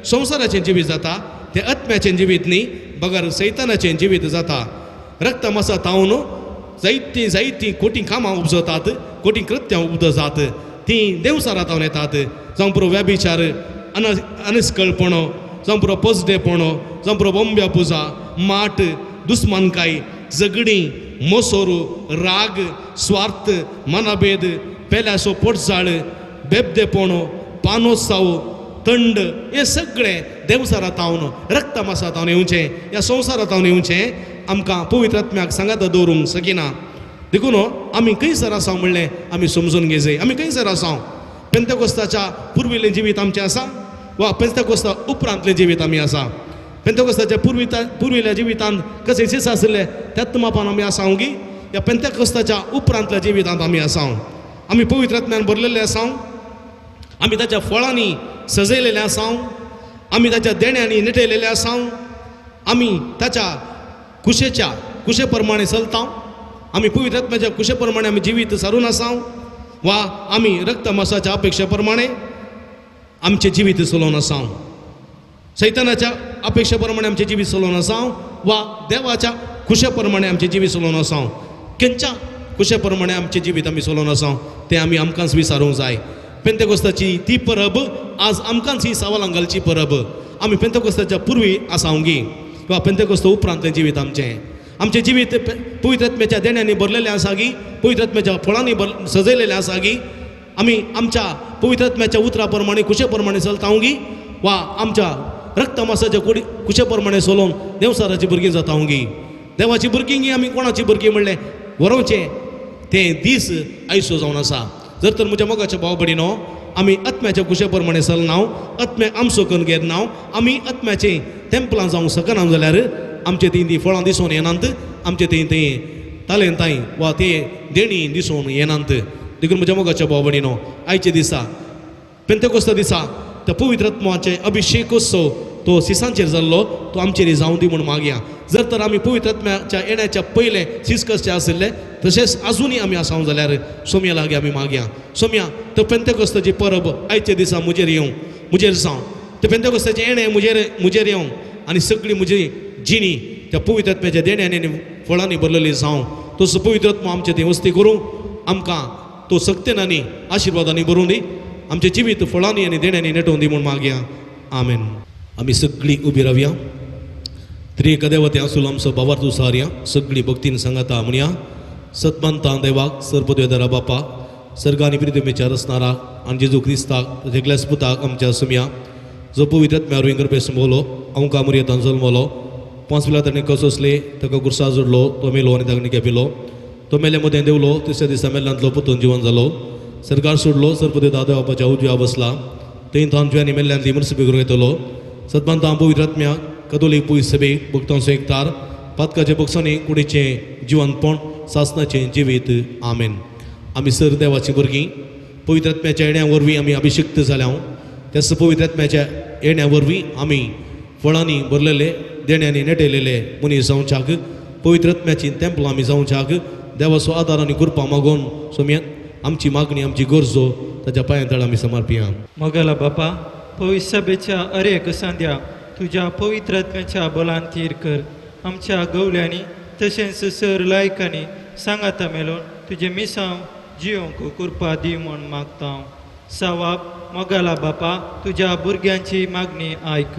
संवसाराचें जिवीत जाता, तें आत्म्याचें जिवीत न्ही बगर सैतानाचें जिवीत जाता. रक्तमासा तावन जायतीं जायतीं कोटी कामां उपजतात, कोटी कृत्यां उपजतात, तीं देवसारा तावन येतात. जावं पुरो व्यभिचार, अनस्कळपणो, जावं पुरो पसडेपणो, जावं पुरो बोंब्या पुजा, माट, दुस्मानकाय, झगडीं, मोसोरू, राग, स्वार्थ, मनाभेद, पेल्याचो पोटजाळ, बेबदेपणो, पानोत्साव, थंड, हें सगळें देवसारा तावन, रक्तमासा तावन येवचें, ह्या संवसारा तावन येवचें आमकां पवित्र आत्म्याक सांगाता दवरूंक सकिना. देखून आमी खंयसर आसा म्हणलें आमी समजून घेवचे. आमी खंयसर आसा? पेंतेकोस्ताच्या पुर्विल्लें जिवीत आमचें आसा वा पेंतेकोस्ता उपरांतलें जिवीत आमी आसा? पेंतेकोस्ताच्या पुर्विल्ल्या जिवितांत कशें शिस आशिल्लें त्याच मापान आमी आसा गी? ह्या पेंतेकोस्ताच्या उपरांतल्या जिवितांत आमी आसा. आमी पवित्र आत्म्यान भरलेले आसा, आमी ताच्या फळांनी सजयलेले आसा, आमी ताच्या देण्यांनी निटयलेले आसा, आमी ताच्या कुशेच्या कुशे प्रमाणे चलता, आमी पवित्र आत्म्याच्या कुशे प्रमाणे आमी जिवीत सारून आसा वा आमी रक्त मासाच्या अपेक्षे प्रमाणे आमचें जिवीत चलोवन आसा, सैतानाच्या अपेक्षे प्रमाणे आमचें जिवीत चलोवन आसा वा देवाच्या कुशे प्रमाणे आमचें जिवीत चलोवन आसा. खंयच्या कुशे प्रमाणे आमचें जिवीत आमी चलोवन आसा तें आमी आमकांच विचारूंक जाय. पेंतेकोस्ताची ती परब आज आमकांच ही सवालां घालची परब. आमी पेंतेकोस्ताच्या पुर्वी आसावंगी वा पेंतेकोस्त उपरांतलें जिवीत आमचें, आमचें जिवीत पवित्र आत्म्याच्या देण्यांनी भरलेलें आसा गी, पवित्र आत्म्याच्या फळांनी सजयलेलें आसा गी, आमी आमच्या पवित्र आत्म्याच्या उतरा प्रमाणे कुशे प्रमाणे चलतावंगी वा आमच्या रक्तमासाच्या कुडी कुशे प्रमाणे चलोवन देवसाराची भुरगीं जातावंगी. देवाची भुरगीं आमी कोणाची भुरगीं म्हणलें वरोवचें तें दीस आयसो जावन आसा. जर तर म्हज्या मोगाच्या भाव भयणीनो आमी आत्म्याच्या कुशे प्रमाणे चलना, आत्म्या आमचो करून घेतना, आमी आत्म्याचें तेंपलां जावंक शकना जाल्यार आमचे थंय तीं फळां दिसून येनात, आमचे थंय थंय तालेंताय वा ते देणी दिसून येनात. देखून म्हज्या मोगाच्या भाव भयणीनो आयच्या दिसा पेंतेकोस्ता दिसा त्या पवित्र आत्म्याचे अभिशेकोत्सव तो सिसांचेर जाल्लो तो आमचेर जावं दी म्हूण मागया. जर तर आमी पवित्र आत्म्याच्या येण्याच्या पयलें सीस कसचे आशिल्ले तशेंच आजुनूय आमी आसाव जाल्यार सोम्या लागीं आमी मागया, सोम्या तो पेंतेकोस्ताची परब आयच्या दिसा म्हजेर येवं, म्हजेर जावं, ते पेंतेकोस्ताचें येणें म्हजेर म्हजेर येवं आनी सगळी म्हजी जिणी त्या पवित्र आत्म्याच्या देण्यांनी आनी फळांनी भरलेली जावं. तसो पवित्र आत्मो आमचे थंय वस्ती करूं, आमकां तो सक्तेन आनी आशिर्वादांनी भरूं दी, आमचें जिवीत फळांनी आनी देण्यांनी नेटोवन दी म्हूण मागया. आमेन. आमी सगळीं उबी रावया. त्रिएक देवते आसूल आमचो बाबार सारया सगळीं भक्तीन सांगाता म्हणया. सतमानता देवाक सर्पदेवदारा बापा सर्गानी प्रितमेच्या रचणाराक आनी जेजू क्रिस्ताक ताच्या पुताक आमच्या सुमया जो पवित्र आत्म्या वरवीं गर्भे संभवलो अंका मुरयेतान जल्मलो 5 वेळा ताणें कसोसले ताका गुरसा जोडलो तो मेलो आनी ताका केपिलो तो मेले मदें देवलो तिसऱ्या दिसा मेल्ल्यांतलो पुतून जिवन जालो सरकार सोडलो सर्पदेव देवापाच्या उजव्या बसला थंय तांच्या आनी मेल्ल्यांतली मर्सबी करूंक येतलो. सतमानता पवित्र आत्म्याक कदोलीक पयस सभेक भक्तांचो एकतार पातकाचे बक्षांनी कुडीचें जिवनपण सासनाचें जिवीत. आमेन. आमी सर देवाची भुरगीं पवित्र आत्म्याच्या येण्या वरवीं आमी अभिशिक्त जाल्या. त्याच पवित्र आत्म्याच्या येण्या वरवीं आमी फळांनी भरलेले देण्यांनी नेटयलेले मनीस जावच्याक पवित्र आत्म्याची तेंपलां आमी जावच्याक देवाचो आदार आनी कृपा मागून सोम्या आमची मागणी आमची गरजो ताच्या पांया तळ आमी समर्पिया. मोगला बापा पवित्र सभेच्या अरेक सांद्या तुज्या पवित्र आत्म्याच्या बलान थीर कर. आमच्या गवल्यांनी तशेंच सर लायकांनी सांगाता मेलोवन तुजें मिसांव जियोंक कृपा दी म्हूण मागता. सवाब मोगाला बापा तुज्या भुरग्यांची मागणी आयक.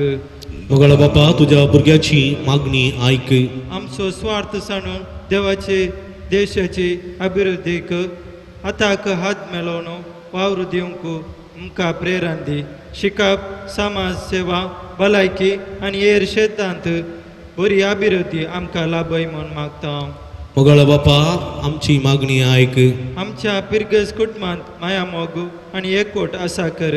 मोगाळा बापा तुज्या भुरग्यांची मागणी आयक. आमचो स्वार्थ सांडून देवाचे देशाची अभिवृद्धीक हाताक हात मेलोवन वावर दिवंक आमकां प्रेरणा दी. शिकप समाज सेवा भलायकी आनी हेर शेतांत बरी अभिवृद्धी आमकां लाभय म्हूण मागता. मोगाळा बापा आमची मागणी आयक. आमच्या पिरगज कुटुंबांत माया मोग आनी एकवट आसा कर.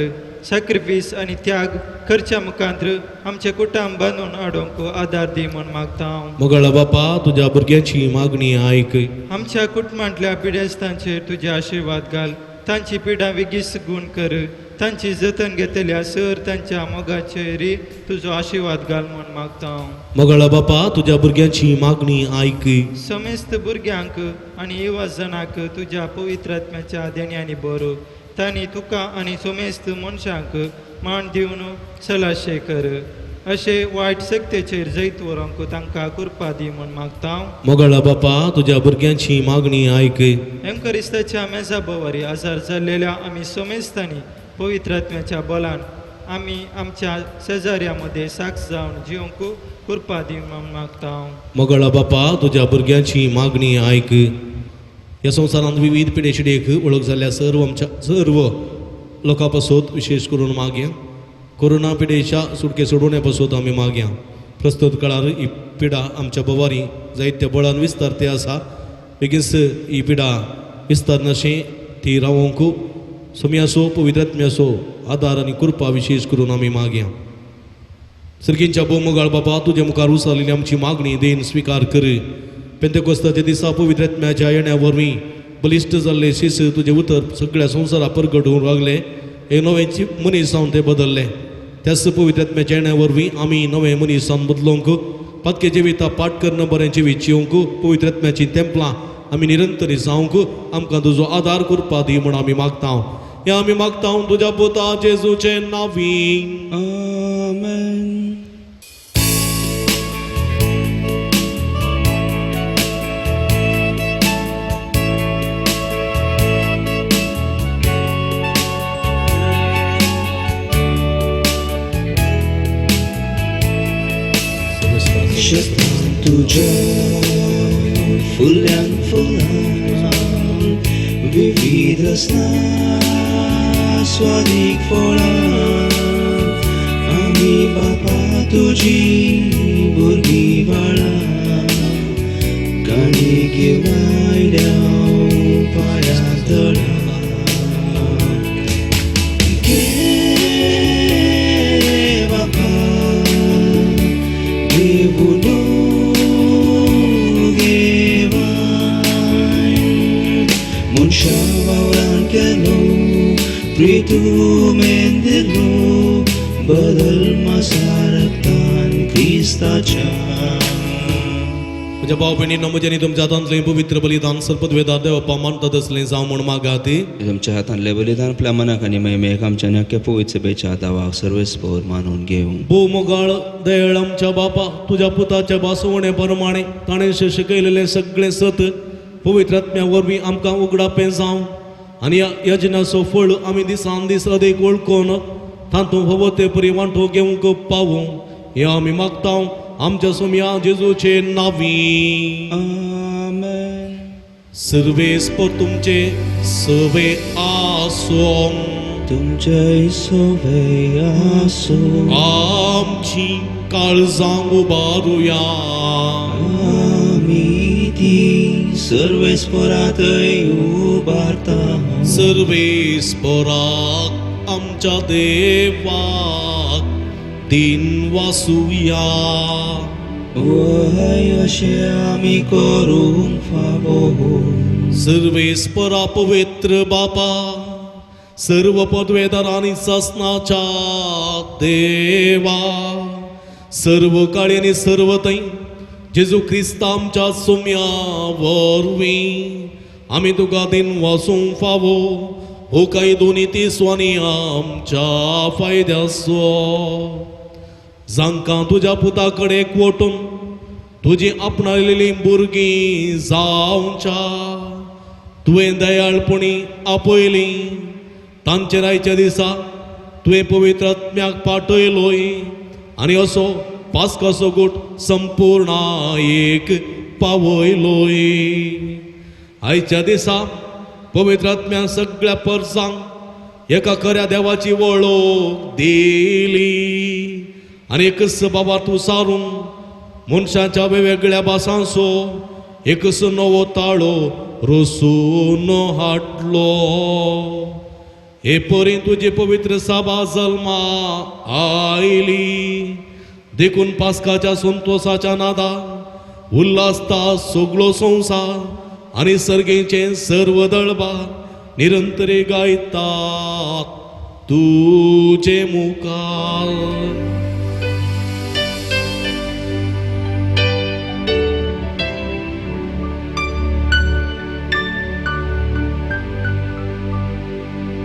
सॅक्रिफीस आनी त्याग करच्या मुखांत्र आमचें कुटुंब बांदून हाडूंक आदार दी म्हूण मागता. मोगाळा बापा तुज्या भुरग्यांची मागणी आयक. आमच्या कुटुंबांतल्या पिडेस्तांचेर तुजे आशिर्वाद घाल. तांची पिडा वेगीच गुण कर. तांची जतन घेतल्या सर तांच्या मोगाचेर तुजो आशिर्वाद घाल म्हूण मागता. मोगाळा बापा तुज्या भुरग्यांची मागणी आयक. समेस्त भुरग्यांक आनी युवा जणांक तुज्या पवित्र आत्म्याच्या देण्यांनी बरो. तांणी तुका आनी समेस्त मनशांक मान दिवन सलाशे कर. अशें वायट शक्तेचेर जैत व्हरूंक तांकां कृपा दी म्हूण मागता. मोगाळा बापा तुज्या भुरग्यांची मागणी आयक. एंकरिस्ताच्या मेजा भोवारी आजार जाल्लेल्या आमी समेस्तांनी पवित्र आत्म्याच्या बलान आमी आमच्या शेजाऱ्या मदें साक्ष जावन जिवंक कृपा दी म्हूण मागता. मोगाळा बापा तुज्या भुरग्यांची मागणी आयक. ह्या संवसारांत विविध पिडेशिडेक वळख जाल्ल्या सर्व आमच्या सर्व लोकां पासत विशेश करून मागया. कोरोना पिडेच्या सुटके सोडोवण्या पासत आमी मागया. प्रस्तुत काळार ही पिडा आमच्या भोवारी जायत्या बळान विस्तारते आसा. बेगीनच ही पिडा विस्तारनाशें ती रावोंक सोम्यासो पवित्र आत्म्याचो आदार आनी कृपा विशेश करून आमी मागया. सर्गींच्या भोव मोगाळ बाबा तुज्या मुखार उसारलेली आमची मागणी देन स्विकार कर. पेंतेकोस्ताच्या दिसा पवित्र आत्म्याच्या येण्या वरवीं बलिश्ट जाल्ले शिस तुजें उतर सगळ्या संवसारा परगटूंक लागले. हे नवे मनीस जावन ते बदलले. त्याच पवित्र आत्म्याच्या येण्या वरवीं आमी नवे मनीस जावन बदलूंक, पातके जिविता पाठ करणं बरें जिवीत जिवंक, पवित्र आत्म्याचीं तेंपलां आमी निरंतरी जावंक आमकां तुजो आदार करपा दी म्हूण आमी मागता. हें आमी मागता तुज्या पुता जेजूचे नांवी. आमेन. शेतान तुज्या फुल्यान फुलां विविध स्वादीक फळां आमी बापा तुजी भुरगीं बाळां गाणी घेवन आयल्या पांया तळा. घे बापा देवुनो घेवाय मनशा वावरान केलो प्रितू मेंदिलो बदल मासारक्तान क्रिस्ताच्या. म्हज्या भाव भयणींनो, म्हज्या आनी तुमच्या हातांतलें पवित्र बलिदान सर्पद्वेदार देवपा मानतात तसलें जावं म्हूण मागाती. तुमच्या हातांतलें बलिदान आपल्या मनाक आनी महिमेक आमच्या नक्या पवित्र सभेच्या दावाक सर्वेस्पोर मानून घेवं. भोव मोगाळ दयाळ आमच्या बापा, तुज्या पुताच्या भासवणे प्रमाणे ताणें शिकयलेलें सगळें सत पवित्र आत्म्या वरवीं आमकां उगडापें जावं आनी ह्या यजनाचो फळ आमी दिसान दीस अदीक वळखून तातूंत फावो ते परी वांटो घेवंक पावूं. हें आमी मागता आमच्या सोम्या जेजूचे नांवी. आमेन. सर्वेस्पर तुमचे सवे आसों. तुमचे सवे आसूं. आमची काळजां उबारुया. आमी ती सर्वेस्परातय उबारता. सर्वेस्पराक आमच्या देवाक दिन वासुया. वय अशें आमी करूंक फावो. सर्वेस्परा पवित्र बापा, सर्व पदवेदार आनी सासनाच्या देवा, सर्व काळी आनी सर्व थंय जेजू क्रिस्त आमच्या सोम्या वरवीं आमी तुका दिन वासूंक फावो. हो काय दोनी तिसवांनी आमच्या फायद्याचो, जांकां तुज्या पुता कडेन एकवटून तुजी आपणायलेली भुरगीं जावच्या तुवें दयाळपणी आपयली, तांचेर आयच्या दिसा तुवें पवित्र आत्म्याक पाठयलोय आनी असो पास्काचो गूट संपूर्ण एक पावयलोय. आयच्या दिसा पवित्र आत्म्यान सगळ्या परसांक एका खऱ्या देवाची वळख दिली आनी एकच बाबा तूं सारून मनशाच्या वेगवेगळ्या भासांचो एकच नवो ताळो रसून हाडलो. हे परी तुजी पवित्र साबा जल्मा आयली, देखून पास्काच्या संतोसाच्या नादा उल्हासता सगळो संवसार आनी सर्गेचें सर्व दळबा निरंतरे गायतात तुजे मुखार.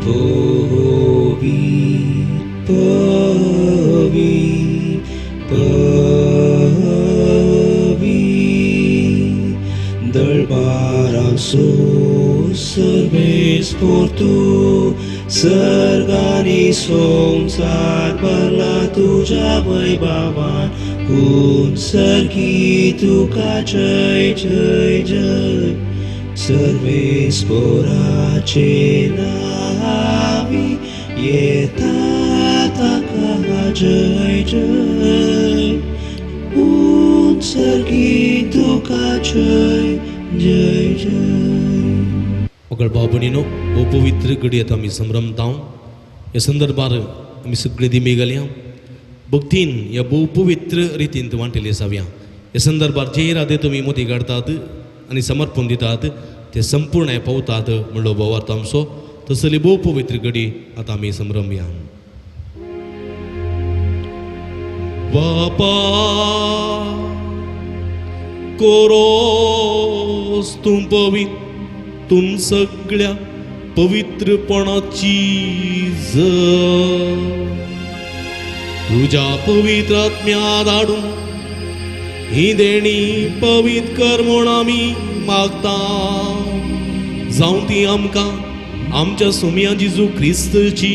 पवी पवी पवी दळबारांसो सर्वेस्पोर तूं सर्गानी संवसार भरला तुज्या वैभवान हून सर्गी तुका जय जय जय. सर्वेस्पोराचे नावी येता ताका जय जय. हून सर्गी तुका जय जय जय. मगळ भाव भयणीनो, हो पवित्र घडयेत आमी संभ्रमता. ह्या संदर्भार आमी सगळे दिमी घालया भक्तीन ह्या भोव पवित्र रितीन वांटेली जावया. हे संदर्भार जे इरादे तुमी मोती काडतात आनी समर्पण दितात ते संपूर्ण पावतात म्हणलो भावार्थ आमचो. तसली भोव पवित्र घडी आतां आमी संभ्रमया. बापा कोरोस तूं पवित्र तूं सगळ्या पवित्रपणाची तुज्या पवित्र आत्म्या धाडून ही देणी पवित्र कर म्हूण आमी मागता. जावं ती आमकां आमच्या सोम्या जेजू क्रिस्तची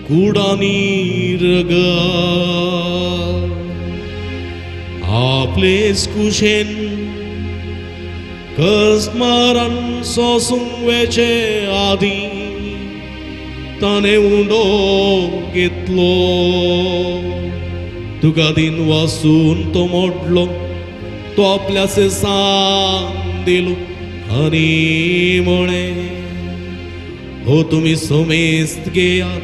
कूड आनी रगत आपलेच कुशेन कस्मारान सोसूंक वेचे आदीं ताणें उंडो घेतलो. तुका दिन वासून तो मोडलो, तो आपल्या सांग दिलो आनी म्हळें, हो तुमी समेस्त घेयात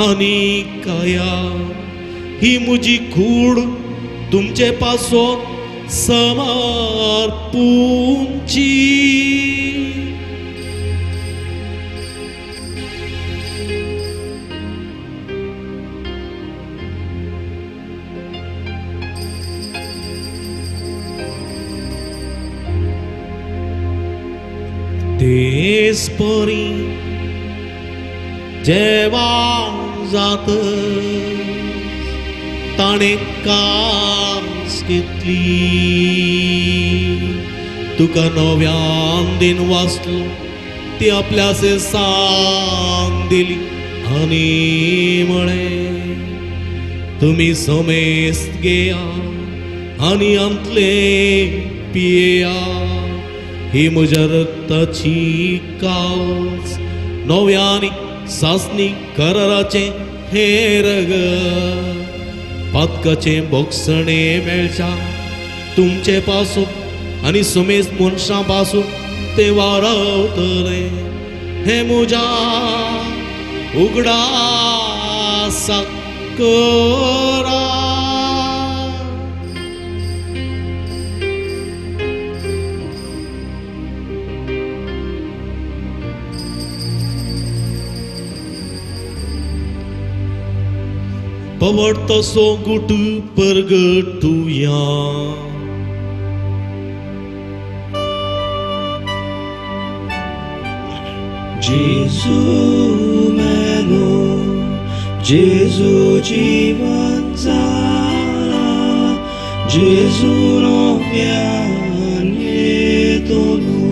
आनी खायात, ही म्हजी कूड तुमचे पासत समर्पूंची. तेच परी जेवण जात ताणें कास घेतली, तुका नव्यान दिन वाचलो ती आपल्या सांग दिली आनी म्हळें, तुमी समेस्त घेया आनी आंतले पिया, ही म्हज्या रक्ताची कास नव्यानी सासणी कराराचें हें रगत पातकाचें बोगसणें मेळच्या तुमचे पासून आनी समेस्त मनशां पासून तें वारावतलें. हें म्हज्या उगडासाक करा. पवड तसो गुट परगटुया. जेजू मेलो, जेजू जीवन जाला, जेजू नव्यान येतलो.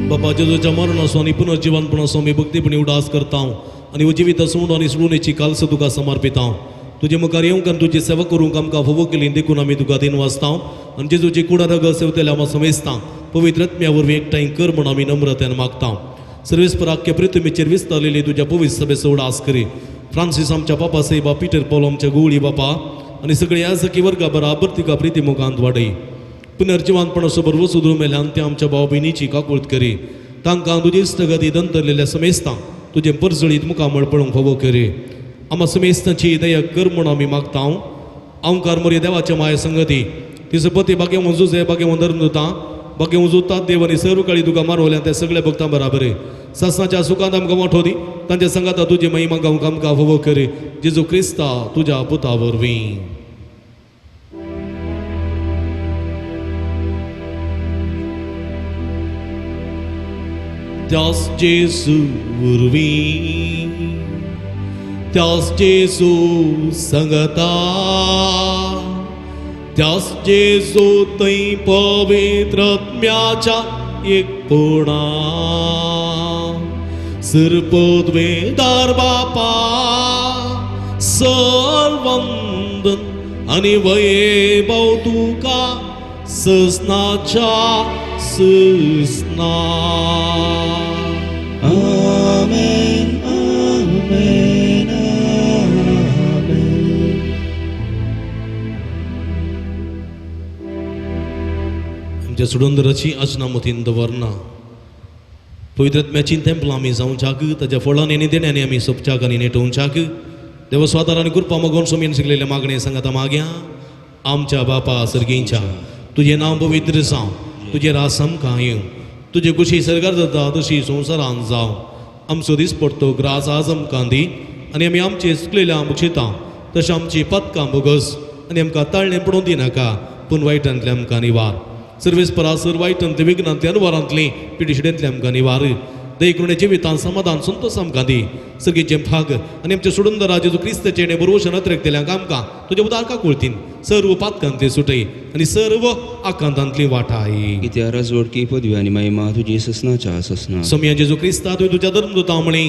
बाबा जेजूच्या मरणाचो आनी पुनर्जीवनपणाचो आमी भक्तीपणी उडास करता आनी जिवीत सोडून आनी सोडूनेची कालस तुका समर्पिता. तुजे मुखार येवंक आनी तुजी सेवा करूंक आमकां फावो केली देखून आमी तुका दिन वाचता आनी जेजूची कुडा रगत सेवतले आमी समेस्ता पवित्र आत्म्या वरवीं एकठांय कर म्हूण आमी नम्रतेन मागता. सर्वेस्पर आख्या पृथ्वीचेर विस्तारलेली तुज्या पवित्र सभेचो उडास करी. फ्रांसीस आमच्या बापा साहेबा, पिटर पॉल आमच्या गुवळी बापा आनी सगळे याजकी वर्गा बराबर तुका प्रिती मुखांत वाडय. पुनर्जिवानपणाचो बरवो मेल्यान त्या आमच्या भाव भयणीची काकूळत करी. तांकां तुजी इश्टगती दंतरलेल्या समेस्ता तुजें परजळीत मुखामळ पळोवंक फावो करी. आमा समेस्तांची दया कर म्हूण आमी मागता. आमकार मोरये देवाच्या माया संगती तिचो पती भाग्यवंत जुजे, भाग्यवंत धर्मदूतां, भाग्यवंत जुतात देव आनी सर्व काळी तुका मारवल्या त्या सगळ्या भक्तां बराबर सासणाच्या सुखांत आमकां वांटो दी. तांच्या संगाता तुजी महिमा गावंक आमकां फावो करी. जेजू क्रिस्ता तुज्या पुता वरवीं. त्यास जेजू वरवीं, त्यास जेजू संगता, त्यास जेजू थंय पवित्र आत्म्याच्या एकपणा सरपदवेदार बापा सर्वंदन आनी वैभव तुका ससनाच्या ससना. आमेन, आमेन, आमेन. आमच्या सुडंदराची आजना मतीन दवरना पवित्र आत्म्याची तेंपलां आमी जावच्याक ताच्या फळांनी आनी देण्यांनी आमी सोपच्याक आनी नेटोवच्याक देव स्वादार आनी कृपा मागून सोमीन शिकलेले मागणे सांगाता माग्या. आमच्या बापा सर्गींच्या तुजें नांव पवित्र जावं, तुजें रास आमकां येवं, तुजे कुशी सरकार जाता तशी संवसारान जावं. आमचो दिसपडतो ग्रास आज आमकां दी आनी आमी आमचे चुकलेल्या बक्षिता तशें आमची पदकां बोगस आनी आमकां ताळणें पडोवंक दिनाका, पूण वायटांतलें आमकां निवार. सर्वेस परासर वायटांतले विघ्नांतले अनवारांतली पिडिशिडेंतले आमकां निवार. दयकृणे जिवितान समाधान संतोष आमकां दी. सर्गीचें भाग आनी आमचे सोडून जेजू क्रिस्ताचें बरोवशन अत्रेक दिल्यांक आमकां तुज्या उदारका कुळतीन सर्व पातकांतली सुटय आनी सर्व आकांतांतली वाटाय. कित्या राजवडकी पदवी आनी महिमा तुजी ससनाच्या ससना. सोमया जेजू क्रिस्ता, तुवें तुज्या धर्मदूता म्हळी,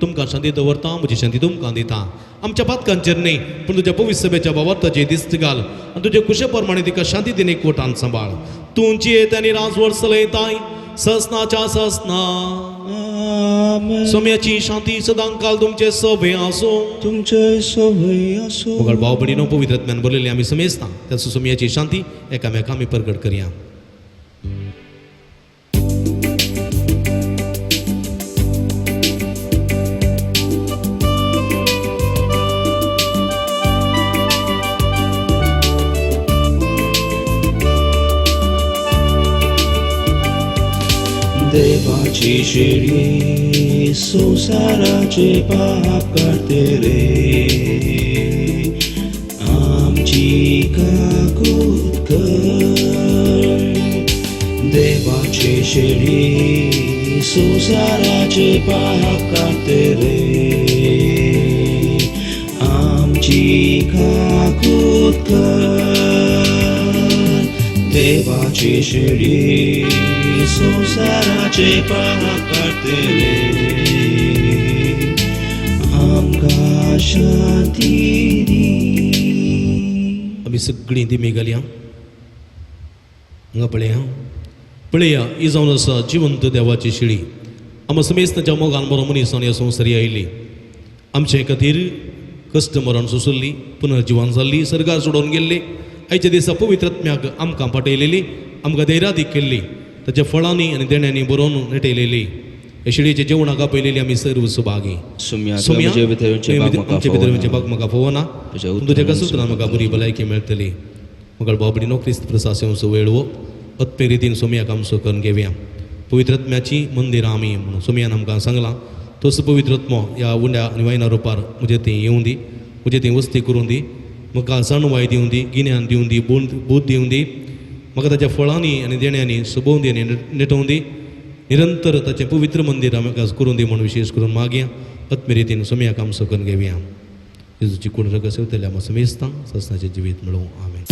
तुमकां शांती दवरता, म्हजी शांती तुमकां दिता. आमच्या पातकांचेर न्हय पूण तुज्या पवित्र सभेच्या बाबताचे दिस्त घाल आनी तुजे कुशे प्रमाणे तिका शांती दिने कोटान सांबाळ. तूं जियेत आनी राजवट चलयताय ससनाच्या ससना. सोम्याची शांती सदांकाल तुमचे सभे आसूं. तुमचे सवय आसूं. मुखार भाव भयणीनो, पवित्र ज्ञान बरयलें आमी समेजता त्या सोम्याची शांती एकामेका आमी परगट करया. देवाची शेळी संवसाराचे पाप काडटे रे, आमची काकूत कर. देवाची शेळी संवसाराचे पाप काडटे रे, आमची काकूत कर. देवाची शेळी संवसाराचे पाप काडटे रे, आमकां शांती दी. आमी सगळीं दिमी घालया. हांगा पळया पळया, ही जावन आसा जिवंत देवाची शिळी. आमकां समेस्ताच्या मोगान बरो मनीस जावन ह्या संवसारी आयली, आमचे खातीर कश्ट मरण सोंसली, पुनर्जिवन जाल्ली, सर्गार सोडून गेल्ली. आयच्या दिसा पवित्र आत्म्याक आमकां पाटयलेली, आमकां धैर्यादीक केल्ली, ताच्या फळांनी आनी देण्यांनी बरोवन नेटयलेली. ह्या शिळयेच्या जेवणाक आपयलेली आमी सर्व सुभागी. सोम्या, सोम्या, म्हजे भितर येवचें भाग म्हाका आमचे भितर येवचें फावना. भाग म्हाका फावना, तुज्या पूण तुज्या उतरान कसोतरान म्हाका बरी भलायकी मेळटली. म्हाका बाबडी नो क्रिस्त प्रसाद वेळ हो अत्मे रितीन सोम्याक आमचो करून घेवया. पवित्र आत्म्याची मंदिरां आमी म्हणून सोम्यान आमकां सांगलां, तसो पवित्र आत्मो ह्या उंड्या आनी वायना रुपार म्हजें थंय येवं दी, म्हजें थंय वस्ती करूं दी, म्हाका जाणवाय दिवं दी, गिन्यान दिवं दी, बूद दिवं दी, म्हाका ताच्या फळांनी आनी देण्यांनी सोबोवं दी आनी नेटोवं दी. निरंतर ताचें पवित्र मंदीर आमकां करूं दी म्हूण विशेश करून मागया. आत्मे रितीन सोम्याक आमचो करून घेवया. जेजूची कूड रगत सेवतल्या आमकां समेस्तां ससनाचें जिवीत मेळोवं. आमेन.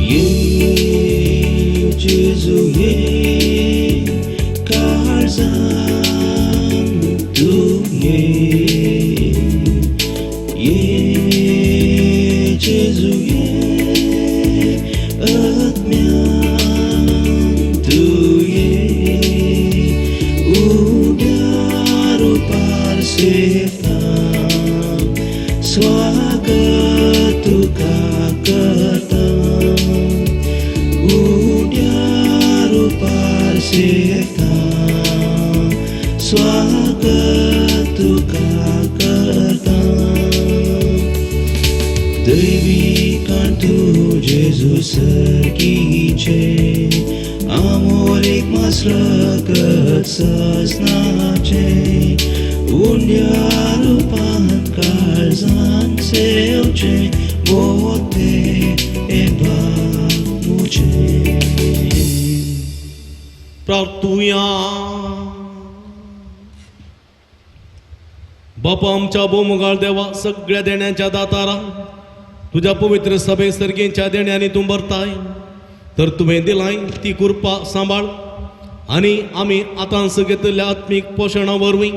ये जेजू ये काळजान तूं ये, ये जेजू ये आत्म्यान तूं ये, उड्या रुपार सेवता स्वागत तुका करता, उड्या रुपार सेवता स्वागत तुका करता. दैवी कांतू जेजू सर्गीचे आमोरीक मासरकत ससनाचे, उंड्या रुपान काळजान सेवचे बोते एबामुचे. प्रार्थुया. बापा आमच्या भोवमुगाळ देवा, सगळ्या देण्याच्या दातारा, तुज्या पवित्र सभे सर्गेच्या देण्यांनी तूं भरताय, तर तुवें दिलाय ती कृपा सांबाळ आनी आमी आतांच घेतिल्ल्या आत्मीक पोशणा वरवीं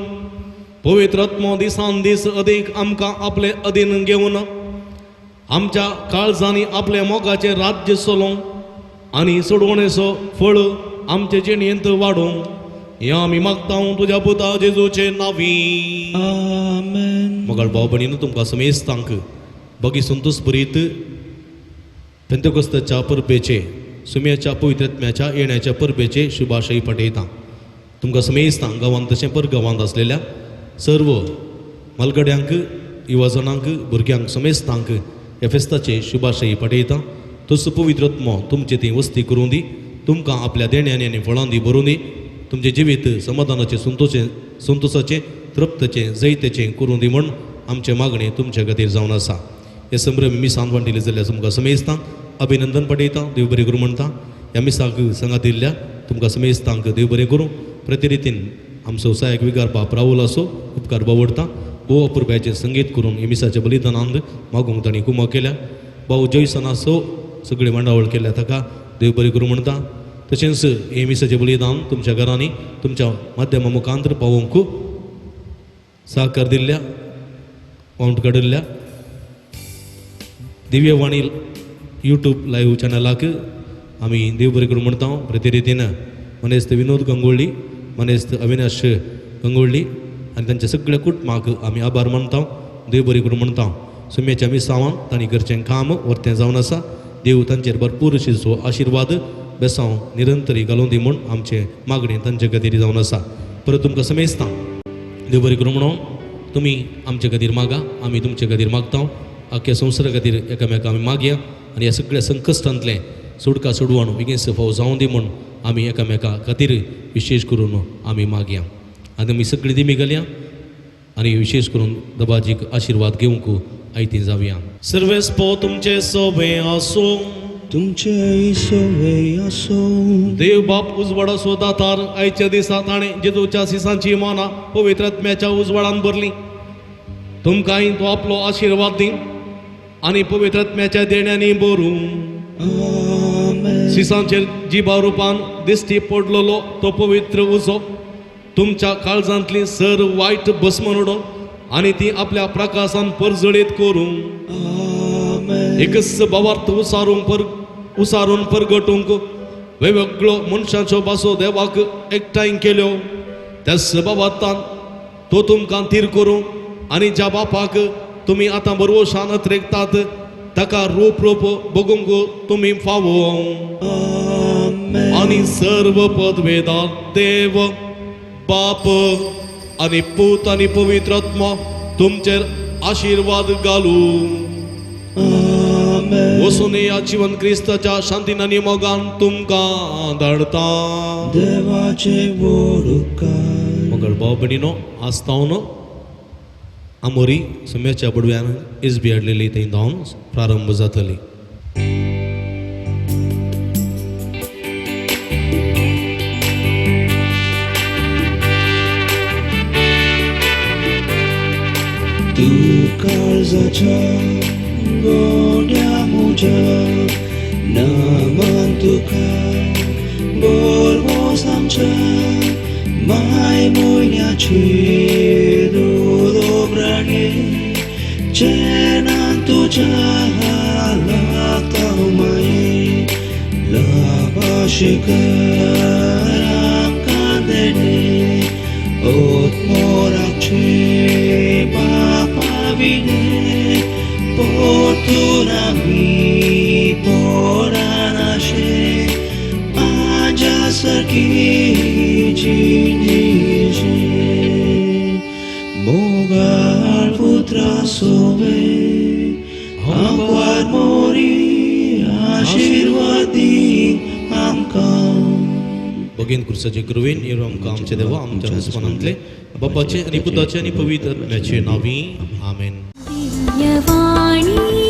पवित्र आत्मो दिसान दीस अदीक आमकां आपले अधीन घेवन आमच्या काळजांनी आपल्या मोगाचें राज्य चलोवं आनी सोडवणेचो फळ आमचे जिणेंत वाडोवं. हें आमी मागता तुज्या पुता जेजूचे नांवी. आमेन. मगळ भाव भयणीनो, तुमकां समेस्तांक बगी संतोष भरीत पेंतेकोस्ताच्या परबेचे, सुम्याच्या पवित्रत्म्याच्या येण्याच्या परबेचे शुभाशय पाठयता. तुमकां समेस्तांक गांवांत तशें परगांवांत आसलेल्या सर्व मालगड्यांक, युवाजणांक, भुरग्यांक समेस्तांक ह्या फेस्ताचे शुभाशय पाठयता. तसो पवित्रत्मो तुमचे ती वस्ती करूं दी, तुमकां आपल्या देण्यांनी आनी फळां दी भरूं दी. तुमचें जिवीत समाधानाचें, संतोषाचें, तृप्तचें, जैताचें करूं दी म्हूण आमचें मागणें तुमचे खातीर जावन आसा. हे संभ्रम मिसान वांटिल्ले जाल्यार तुमकां समेस्तांक अभिनंदन पाठयता, देव बरें करूं म्हणटा. ह्या मिसाक सांगात दिल्ल्या तुमकां समेस्तांक देव बरें करूं. प्रतिरितीन आमचो सहायक विगार बाप राहुल असो उपकार बावडटा. भोव अपुरबायेचें संगीत करून हे मिसाच्या बलिदानांत मागूंक तांणी कुमक केल्या. भाऊ जयसन असो सगळी मांडावळ केल्या, ताका देव बरें करूं म्हणटा. तशेंच हे मिसाचें बलिदान तुमच्या घरांनी तुमच्या माध्यमा मुखांतर पावोवंक सहकार दिल्ल्या, पावंट काडिल्ल्या दिव्यवाणी यूट्यूब लायव्ह चॅनलाक आमी देव बरें करूं म्हणटा. प्रतिरितीन मनेस्त विनोद गंगोळ्ळी, मनेस्त अविनाश गंगोळ्ळी आनी तांच्या सगळ्या कुटुंबाक आमी आभार मानता, देव बरें करूं म्हणटा. सुम्याच्या मिसावान तांणी करचें काम वर्तें जावन आसा. देव तांचेर भरपूर अशीचो आशिर्वाद बेसांव निरंतरी घालून दी म्हूण आमचें मागणें तांचे खातीर जावन आसा. परत तुमकां समेस्ता देव बरें करूं म्हणून. तुमी आमचे खातीर मागा, आमी तुमचे खातीर मागता. आख्या संवसारा खातीर एकामेका आमी मागया आनी ह्या सगळ्या संकश्टांतलें सुटका सोडवण बेगीन फाव जावं दी म्हूण आमी एकामेका खातीर विशेश करून आमी मागया. आनी आमी सगळीं दिमी घालया आनी विशेश करून दबाजीक आशिर्वाद घेवंक आयती जावया. सर्वेस्पो तुमचे सोबे आसूं. तुमचे सोवे आसूं. देव बाप उजवाडाचो दातार, आयच्या दिसा ताणें जेजूच्या सिसांची मनां पवित्र आत्म्याच्या उजवाडान भरली. तुमकांय तो आपलो आशिर्वाद दी आनी पवित्र आत्म्याच्या देण्यांनी भरूं. आमेन. सिसांचेर जिबा रुपान दिश्टी पडलेलो तो पवित्र उजो तुमच्या काळजांतली सर वायट भस्मन उडोवन आनी ती आपल्या प्रकाशान परजळीत करूं. आमेन. एकच भावार्थ उसारून परगटूंक वेगवेगळो मनशाच्यो भासो देवाक एकठांय केल्यो. त्याच भावार्थान तो तुमकां थीर करूं आनी ज्या बापाक तुमी आतां बरवशान अत्रेकतात ताका रूप रूप बगूंक तुमी फावो. आमेन. आनी सर्व पदवेदार देव बाप आनी पूत आनी पवित्र आत्मा तुमचेर आशिर्वाद घालूं. आमेन. वसून ह्या जिवन क्रिस्ताच्या शांतीन आनी मोगान तुमकां धाडता. देवाचे व्हड उपकार. मगळ भाव भयणीनो, आस्तावन आमोरी सुम्याच्या बडव्यान एस बी हाडलेली थंय धांवन प्रारंभ जातली. तूं काळजाच्या गोड्या म्हज्या नामान तुका बोरवोस आमच्या माय म्हयन्याची दोब्राणे चेनान तुज्या लागता माये लाभाशिकर आमकां देणे ओतमोराचे बापा विणे पोरतून आमी पोरानाशे आजा सारकी जिणेचे मोगाळ पुत्रा सोवे आंकवार मोरी आशिर्वाद दी आमकां. बगेन कुर्साचे कृवेन येरो आमकां आमच्या देवा आमच्या दुस्मानांतले बापाचे आनी पुताचे आनी पवित्र आत्म्याचे नांवी. आमेन. दिव्यवाणी.